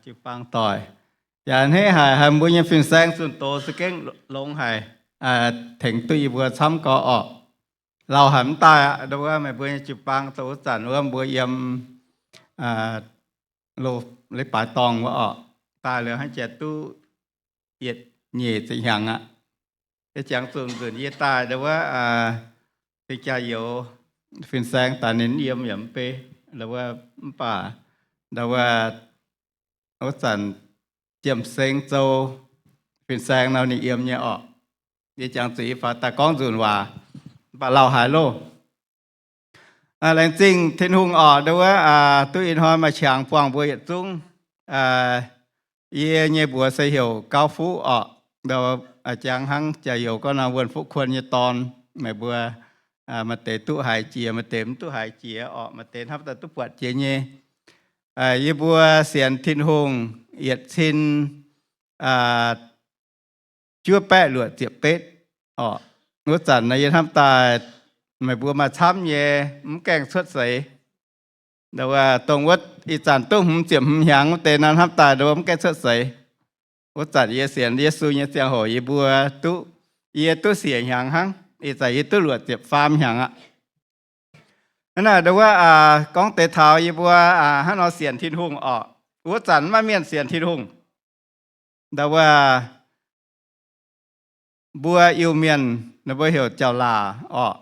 jiu-baang doic. Yaac a'hneiv haic, haiz mbuo nyei fin-saeng zunh doz za'gengh longx haic, tengx duqv yie mbuo camv gorx orqc. Lauh haic mv daaih aqv, nduov meih mbuo nyei jiu-baang zoux wuov zanc wuov mbuo yiem loz leiz-baaix dorngh wuov orqc, daaih liuz hnangv jiex duqv yietc nyeic ziepc hnyangx aqv. Yie jangx zuqc nzunc yie daaih nduov, dingh jaa-youz fin-saeng daaih ninh yiem yaac mv bei, nduov, mv baac nduov wuov zanc Jiem Seng zoux fin-saeng nor ninh yiem nyei orqc. Yie jangx zuqc yie faaux daaih gorngv nzunc waac, mv baac lauh haic loh. Laengz zingh Tin-Hungh orqc, nduov, duqv ih hnoi maaih qangx buangh mbuo yietc zungv. Yie nyei mbuox se heuc Gauv Fuqv orqc, jangx hnangv jaa-youz gorngv nor, wuonh fuqv kuon nyei dorn. Meih mbuo maaih deix duqv haiz jiex, maaih deix mv duqv haiz jiex orqc, maaih deix hnamv daaih duqv buatc jiex nyei. Yie mbuo sienx Tin-Hungh yietc cin juov baeqv luoqc ziepc betv orqc. Wuov zanc naaiv yie hnamv daaih meih mbuo maaih camv nyei mv gaengh cuotv seix. Nduov, dongh wuov ih zanc duqv hmz ziepc hmz hnyangx wuov deix naaiv hnamv daaih nduov mv gaengh cuotv seix. Wuov zanc yie sienx Yesu nyei ziangh hoc yie mbuo duqv, yie duqv siec hnyangx hnangv. Ih zanc yie duqv luoqc ziepc faam hnyangx aqv. Hnangv naaic nduov, gorngv deix taux yie mbuo hnangv nor sienx Tin-Hungh orqc, wuov zanc maiv mienh sienx Tin-Hungh. Nduov, mbuo Iu-Mienh ninh mbuo heuc jauv-laac orqc,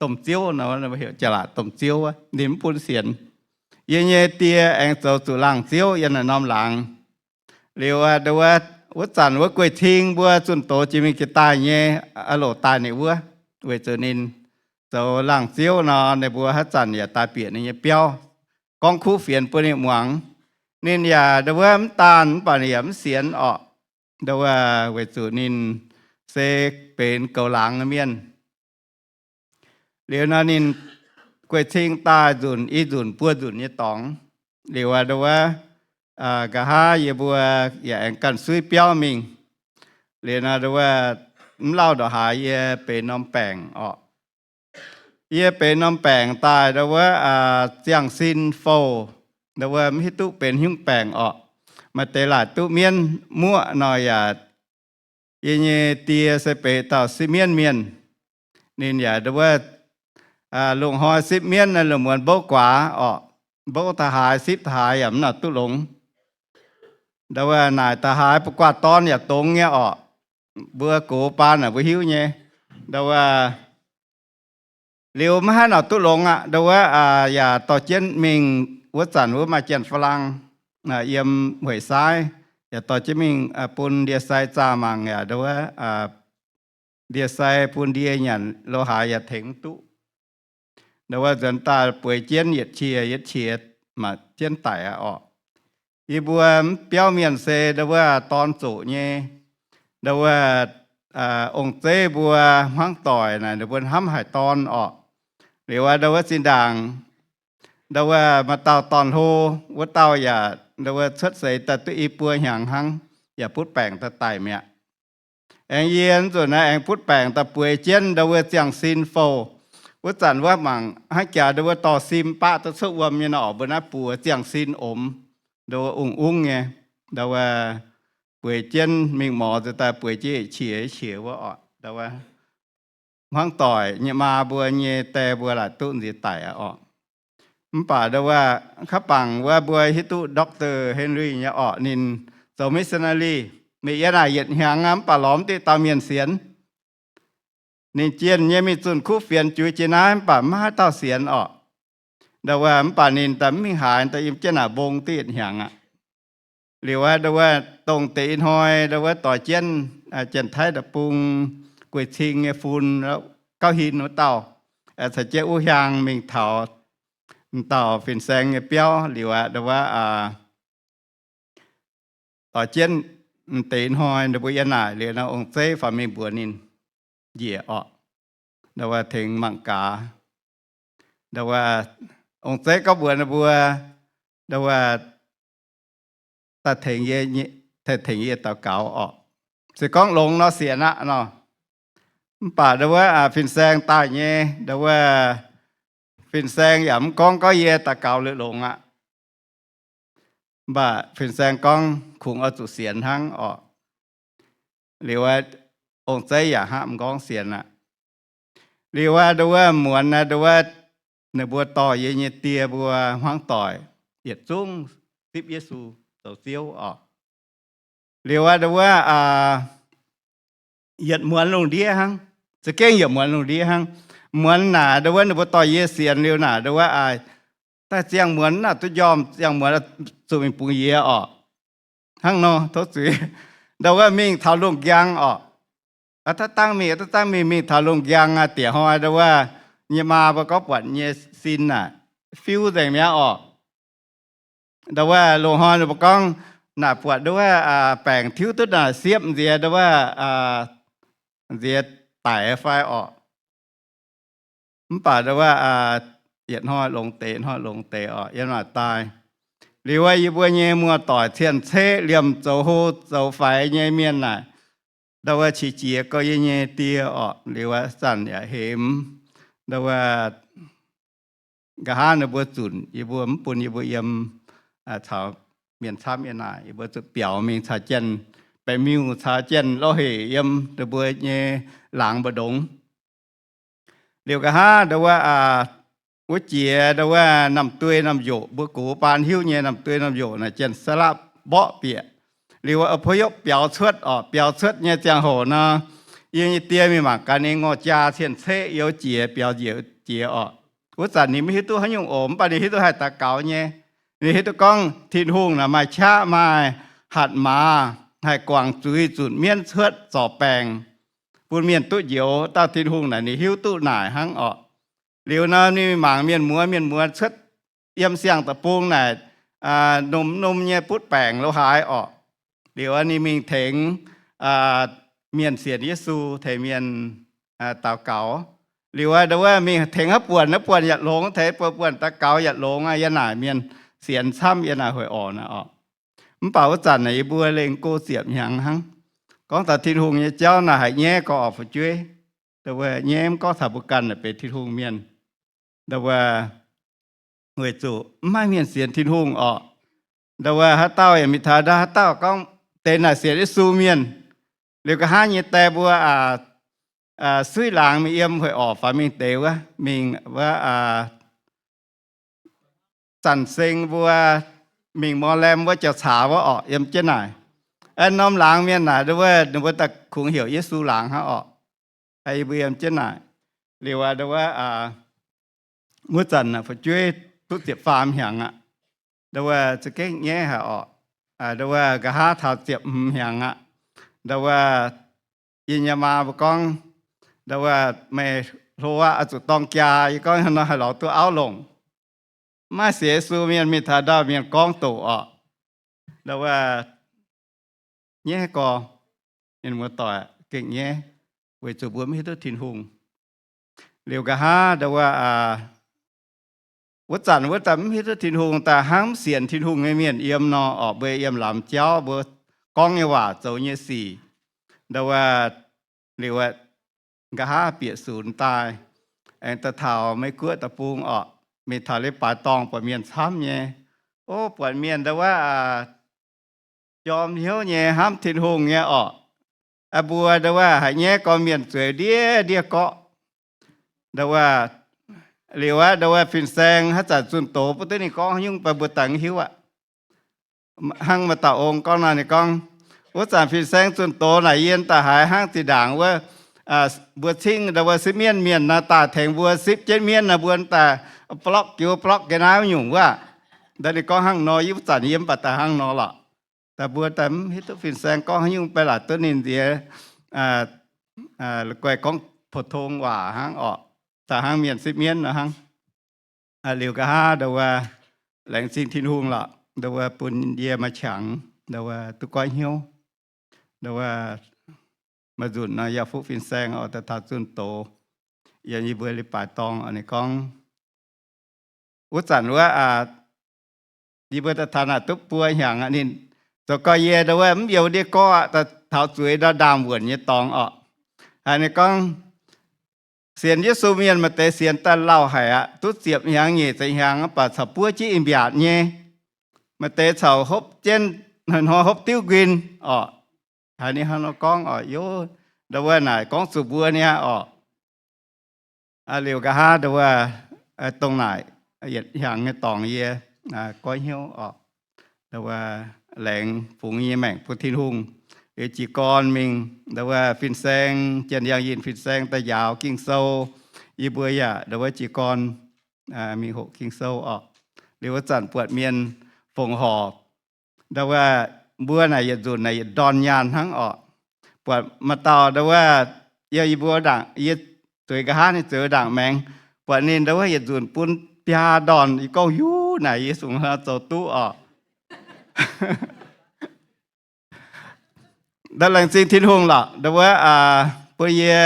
domh ziouv, ninh mbuo heuc jauv-laac domh ziouv, ninh mv bun sienx. Yie nyei die aengx zoux zuqc laangz ziouv yiem naaiv norm laangz. Liuz nduov, wuov zanc wuov guei-cing mbuo zunh doz jiex mingh jiex daaih nyei, loc daaih ninh wuov, weic zuqc ninh zoux laangz ziouv nor, ninh mbuo haaix zanc yaac daaih bieqc ninh nyei biauv, gorngv kuv fienx bun ninh muangx. Ninh yaac nduov mv daanh mv baac ninh yaac mv sienx orqc. Nduov, weic zuqc ninh se benx goux laangz nyei mienh. Liuz nor ninh guei-cing daaih nzunc i nzunc buo nzunc nyei dorngx. Liuz nduov, nqa'haav yie mbuo yaac aengx ganh suiv biauv mingh. Liuz nor nduov, mv lauh ndongc haaix yie benx norm baengc orqc. Yie benx norm baengc daaih nduov, ziangh sin fouh, nduov mv hiuv duqv benx haaix nyungc baengc orqc. Maaih deix laaic duqv mienv muoqv nor yaac, yie nyei die se benx dauh sipv mienv mienh. Ninh yaac nduov, lungh hnoi sipv mienv naaiv lungh muonz mbouv guaax orqc. Mbouv taux haaix sipv taux haaix yaac mv nor duqv longx. Nduov naaic taux haaix ba'guaah dorn yaac dongz nyei orqc. Mbuo gox baan naaic mbuo hiuv nyei. Nduov liuz maiv haih nor duqv longx aqv. Nduov yaac dorh jienv mingh, wuov zanc wuov maaih janx-faa-laang yiem Hueic Saaiv, yaac dorh jienv mingh bun ndie-sai zaah mangc yaac nduov, ndie-sai bun ndie nyanc lo haaix yaac tengx mv duqv. Nduov nzuonx daaih bueix jienv yietc qiex yietc qiex maaih jienv daic aqv orqc. Yie mbuo biauv mienh se nduov dorn zoqc nyei. Nduov ong-zeiv mbuo hmuangv doic naaic ninh mbuo hnamv haic dorn orqc. Liuz nduov zinh ndaangc nduov maaih dauh dorn-hlo, wuov dauh yaac nduov cuotv seix daaih duqv i buo hnyangx hnangv, yaac butv baengc daaih daic mi'aqv. Aengx yie nzunc naaiv aengx butv baengc daaih bueix jienv nduov ziangh sin fouh, Wuov zanc wuov mangc hnangv jaax ndau wuov dorh sim baqv duqv cuotv wuom nyei nor, mbuo naaiv buoz ziangh sin omx, ndau wuov ungv-ungv nyei, ndau wuov bueix jienv mingh morz nzuonx daaih bueix jienv qiex qiex wuov orqc. Ndau wuov hmuangv doic nyei maa mbuo nyei die mbuo laaic duqv nziex daic aqv orqc. Mv baac ndau wuov kaav bangc wuov mbuo hiuv duqv Doctor Henry nyei orqc, ninh zoux missionary mingh yiem naaic yietc hnyangx aqv, mv baac lorz mv diqv dauh mienh sienx. Ninh jienh nyei mingh zunh kuv fienx juix jiex naaiv, mv baac maiv haaix dauh sienx orqc. Ndau wuov mv baac ninh daaih mv mingh haaix, daaih yiem jienv naaic mbong duqv yietc hnyangx aqv. Liuz wuov ndau wuov dongh deix ih hnoi ndau wuov doix jienv Janx-Taiv deic-bung guei cing nyei fun gauh hin wuov dauh caux jienv wuov hiaang mingh taux dauh fin-saeng nyei biauv liuz aqv, ndau wuov doix jienv deix ih hnoi ninh mbuo yiem naaic liuz nor, ong-zeiv faaux mingh mbuox ninh njiec orqc. Ndau wuov tengx mangc gaax. Ndau wuov ong-zeiv gorngv mbuox ninh mbuo, ndau wuov daaih tengx yie, tengx yie daux gaux orqc. Se gorngv longx nor sienx aqv nor. Mv baac ndau wuov fin-saeng daaih nyei, ndau wuov fin-saeng yaac mv gorngv gorngv yie daux gaux liuz longx aqv. Mv baac fin-saeng gorngv kungx oix zuqc sienx hnangv orqc. Liuz wuov ong-zeiv yaac hnangv mv gorngv sienx aqv. Liuz wuov ndau wuov muonz naaiv ndau wuov ninh mbuo dorh yie nyei die mbuo hmuangv doic yietc zungv zipv Yesu zoux Ziouv orqc. Liuz wuov ndau wuov yietc muonz lungh ndiev hnangv, za'gengh yietc muonz lungh ndiev hnangv. Muonz naaic ndau wuov ninh mbuo dorh yie sienx liuz naaic ndau wuov daaih ziangh muonz naaic duqv njormh, ziangh muonz zuqc mingh bungx yie orqc. Hnangv nor tov zuiz, ndau wuov mingh taux lungh njang orqc. Aa, daav dangv mingh, daav dangv mingh, mingh taux lungh njang aqv, diex hnoi ndau wuov nyei maa mbuo gorngv buatc nyei sin naaic fiuv nzengc mi'aqv orqc. Ndau wuov loz-hnoi ninh mbuo gorngv naaic buatc ndau wuov baengc tiuv duqv naaic siepv nziex ndau wuov nziex daic fai orqc. Mv baac ndau wuov yietc hnoi longx deix, hnoi longx deix orqc, yiem naaic daaih. Liuz wuov yie mbuo nyei muoz-doic cien-ceqv liemh zoux hlo zoux faix nyei mienh naaic, ndau wuov qiex jiez gorx yie nyei die orqc. Liuz wuov zanc yaac hemx, ndau wuov nqa'haav ninh mbuo zunc yie mbuo mv bun yie mbuo yiem caux mienh camv yiem naaic, yie mbuo zuqc biaux mingh caux Janx-Baeqc Miuh caux Janx-Lorqc Hec yiem ninh mbuo nyei laangz mbu'ndongx. Liuz nqa'haav ndau wuov wuov jiex ndau wuov Namh Duei Namh Yoqc, mbuo gox baan hiuv nyei Namh Duei Namh Yoqc naaic Janx-Saalapv mborqv bieqc. Liuz wuov อพยพ biaux cuotv orqc, biaux cuotv nyei ziangh hoc nor, yie nyei die mingh mangc gaax ninh ngorc jaa cien-ceqv youz jiex, biaux njiec jiex orqc. Wuov zanc ninh maiv hiuv duqv haaix nyungc oc, mv baac ninh hiuv duqv haih daux gaux nyei. Ninh hiuv duqv gorngv Tin-Hungh naaic maaih qaqv, maaih hatc maaz, haih guangc zuiz zunc mienv cuotv zorc baengc bun mienh duqv njoux. Dauh Tin-Hungh naaic ninh hiuv duqv naaic hnangv orqc. Liuz nor ninh mangc mienh muoz, mienh muoz cuotv yiem siang-deic-bung naaic, nom-nom nyei butv baengc lo haaix orqc. Liuz ninh mingh tengx mienh sienx Yesu, tengx mienh daux gaux. Liuz ndau wuov mingh tengx haaix buonc, haaix buonc yaac longx, tengx buonc buonc daux gaux yaac longx aqv. Yiem naaic mienh sienx camv yiem naaic hoic orqc naaic orqc. Mv baac wuov zanc naaic yie mbuo lengh go ziepc hnyangx hnangv. Gorngv taux Tin-Hungh nyei jauv naaic haiz nyaiv gorx orqc fu'jueiv. Ndau wuov nyaiv mv gorngv taux mbuo ganh naaic benx Tin-Hungh mienh. Ndau wuov weic zuqc mv maaih mienh sienx Tin-Hungh orqc. Ndau wuov haaix dauh yaac mingh taux ndau haaix dauh gorngv deix naaic sienx Yesu mienh. Liuz nqa'haav nyei die mbuo suiv laangz mingh yiem hoic orqc faaux mingh deix wuov, mingh wuov Zanc Seng mbuo, mingh Morlaem wuov jauv-caax wuov orqc, yiem jienv naaic. Aeqv, norm laangz mienh naaic ndau wuov ninh mbuo daaih kungx heuc Yesu laangz hnangv orqc. Yie mbuo yiem jienv naaic. Liuz ndau wuov wuov zanc fu'jueiv duqv ziepc faam hnyangx aqv. Ndau wuov za'gengh nyaiv haic orqc. Ndau wuov nqa'haav taux ziepc hmz hnyangx aqv. Ndau wuov yie nyei maa mbuo gorngv, ndau wuov meih hlo aqv, oix zuqc dorng jaa. Yie gorngv, Haaix nor haih lorz duqv auv longc? Mv maaih sienx Yesu mienh mingh taux ndau mienh gorngv doqc orqc. Ndau wuov nyaiv gorx, mienh muoz-doic, gengh nyaiv, weic zuqc mbuo mv hiuv duqv Tin-Hungh. Liuz nqa'haav ndau wuov wuov zanc wuov daaih mv hiuv duqv Tin-Hungh, daaih hnangv mv sienx Tin-Hungh nyei mienh yiem nor orqc. Mbuo yiem lamz jauv, mbuo gorngv nyei waac, zoux nyei sic, ndau wuov liuz nqa'haav bieqc sunx daaih. aengx daaih taux Meiv Guoqv deic-bung orqc, mingh taux leiz-baaix dorngh buatc mienh camv nyei. O, buatc mienh ndau wuov jorm hnyouv nyei, hnamv Tin-Hungh nyei orqc. Mbuo ndau wuov haiz nyaiv gorn mienh zueiz ndiev ndiev gorqv. Ndau wuov liuz aqv, ndau wuov fin-saeng haaix zanc zunh doz, butv duqv ninh gorngv haaix nyungc baac mbuo daaih mv hiuv aqv. Hnangv maaih dauh ong gorngv nor, ninh gorngv, wuov zanc fin-saeng zunh doz naaic yie daaih haiz hnangv zinh ndaangc wuov mbuo cingv ndau wuov sipv mienv mienh nor daaih tengx mbuo sipv jienv mienv nor, mbuo daaih blokv jienv blokv jienv naaiv nyungc wuov. Ndau ninh gorngv hnangv nor, yie wuov zanc yie mv baac daaih hnangv nor lorqc. Daaih mbuo daaih mv hiuv duqv fin-saeng gorngv haaix nyungc, baac laaic duqv ninh nziex guaih gorngv pou-tong waac hnangv orqc, daaih hnangv mienh sipv mienv nor hnangv. Liuz nqa'haav ndau wuov laengz zingh Tin-Hungh lorqc, ndau wuov bun yie maaih qangx ndau wuov duqv goiv hnyouv. Ndau wuov maaih nzunc nor yaac fuqv fin-saeng oix daaih taux zunh doz yiem yie mbuo leiz-baaix dorngh. Ninh gorngv wuov zanc wuov, yie mbuo daaih taux naaic duqv buo hnyangx aqv. Ninh zoux gau yie ndau wuov mv youz ndie gorqv aqv, daaih taux zueiz ndau ndaamv-wuonc nyei dorngx orqc. Haiz ninh gorngv, sienx Yesu mienh maaih deix sienx daaih lauh haic aqv, duqv ziepc hnyangx nyeic ziepc hnyangx mv baac caux buov jienv i mbiaatc nyei. Maaih deix caux hopv jienv hnoi-hnoi hopv diuv nquin orqc. Haiz ninh hnangv nor gorngv orqc, yov, ndau wuov naaic gorngv zuqc mbuo niaa orqc. Liuz nqa'haav ndau wuov dongh naaic yietc hnyangx nyei dorngx yie goiv hnyouv orqc. Ndau wuov laengz fungx nyei maengc bun Tin-Hungh. Liuz jiez gorn mingh ndau wuov fin-saeng, Janx-Yangh Yinh fin-saeng daaih njaaux Ging-Sou. Yie mbuo yaac ndau wuov jiez gorn mingh hoqc Ging-Sou orqc. Liuz wuov zanc buatc mienh fongc horc. Ndau wuov mbuo naaic yietc nzunc naaic yietc ndorn nyaanh hnangv orqc. Buatc maaih dauh ndau wuov, yie, yie mbuo ndaangc, yie zueiz nqa'haav ninh zueiz ndaangc maengx. Buatc ninh ndau wuov yietc nzunc bun biaa ndorn, yie gorngv, yuv, naaic yie zungv zoux duqv orqc. Ndau laengz zingh Tin-Hungh lorqc, ndau wuov bun yie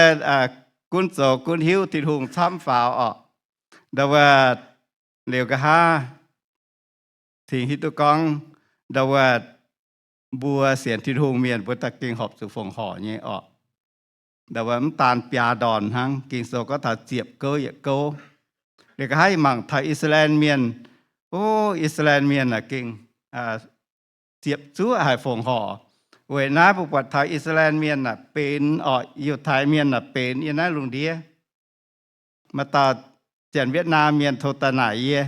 gunv zoux gunv hiuv Tin-Hungh camv faaux orqc. Ndau wuov liuz nqa'haav cingx hiuv duqv gorngv, ndau wuov mbuo sienx Tin-Hungh mienh mbuo daaih gengh horpc zuqc fongc horc nyei orqc. Ndau wuov mv daan biaa ndorn hnangv, Ging-Sou gorngv taux ziepc gouv yietc gouv. Liuz nqa'haav yie mangc taux I^saa^laa^en Mienh, o, I^saa^laa^en Mienh aah, gengh ziepc zuoqv haic fongc horc. Weic naaiv mbuo buatc taux I^saa^laa^en Mienh aah, benx orqc, Yiutai Mienh aah, benx yiem naaiv lungh ndiev. Maaih dauh Janx-Wietv^naam Mienh tov daaih naaic yie.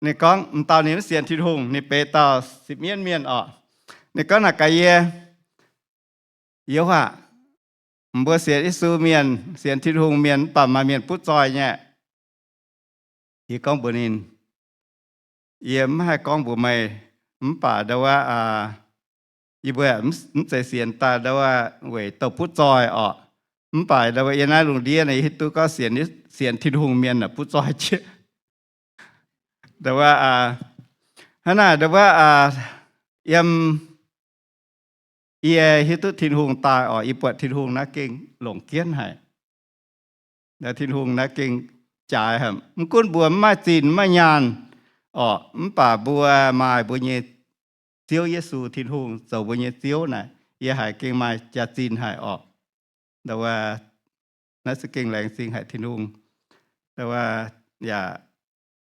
Ninh gorngv m'dauh ninh mv sienx Tin-Hungh, ninh benx dauh sipv mienv mienh orqc. Ninh gorngv naaic gaax yie, Youz aah, mbuo sienx Yesu mienh, sienx Tin-Hungh mienh mv baac maaih mienh butv zoih nyei. Yie gorngv mbuox ninh, yie mv haih gorngv mbuox meih, mv baac ndau wuov yie mbuo mv zeiz sienx daaih ndau wuov weic douh butv zoih orqc. Mv baac ndau wuov yiem naaiv lungh ndiev naaiv hiuv duqv gorngv sienx, sienx Tin-Hungh mienh aah, butv zoih jiex. Ndau wuov hnangv naaic ndau wuov yiem yie hiuv duqv Tin-Hungh daaih orqc, yie buatc Tin-Hungh naaiv gengh longc jienv haic. Tin-Hungh naaiv gengh jaaix haic. Mv gunv mbuo mv maaih zinh mv maaih nyaanh orqc, mv baac mbuo maaih mbuo nyei Ziouv Yesu Tin-Hungh zoux mbuo nyei Ziouv naaic, yie haiz gengh maaih jaax-zinh haic orqc. Ndau wuov naaiv se gengh laengz zingh haic Tin-Hungh. Ndau wuov yaac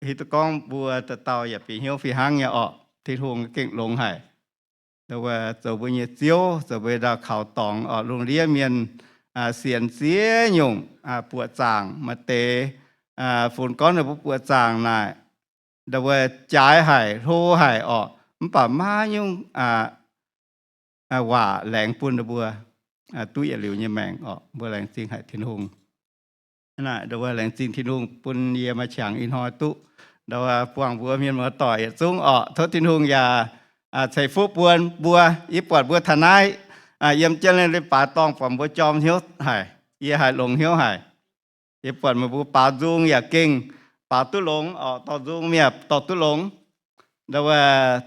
hiuv duqv gorngv mbuo dauh dauh yaac bieqc hnyouv fih hnangv nyei orqc. Tin-Hungh gengh longx haic. Ndau wuov zoux mbuo nyei Ziouv, zoux mbuo nyei ndau kaux dorngx orqc. Lungh ndiev mienh sienx ziex nyungc buoqc zaangc, maaih deix funx gorngv ninh mbuo buoqc zaangc naaic, ndau wuov jaaix haic, hlo haic orqc. Mv baac maiv nyungc waac laengz bun ninh mbuo duqv yietc liuz nyei maengc orqc. Mbuo laengz zingh haic Tin-Hungh. Naaic ndau wuov laengz zingh Tin-Hungh bun yie maaih qangx ih hnoi duqv ndau wuov buangh mbuo mienh muoz-doic yietc zungv orqc. Tov Tin-Hungh yaac ceix fuqv bun mbuo. Yie buatc mbuo taux naaiv yiem jienv leiz-baaix dorngh buatc mbuo jorm hnyouv haic, yie haiz longx hnyouv haic. Yie buatc meih mbuo baaux nzung yaac gengh baaux duqv longx orqc, dorh nzung mienh dorh duqv longx. Ndau wuov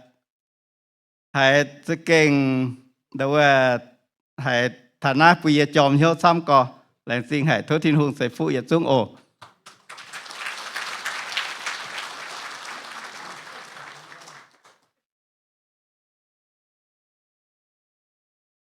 haiz za'gengh ndau wuov haiz taux naaiv bun yie jorm hnyouv camv gorx. Laengz zingh haic, tov Tin-Hungh ceix fuqv yietc zungv oc.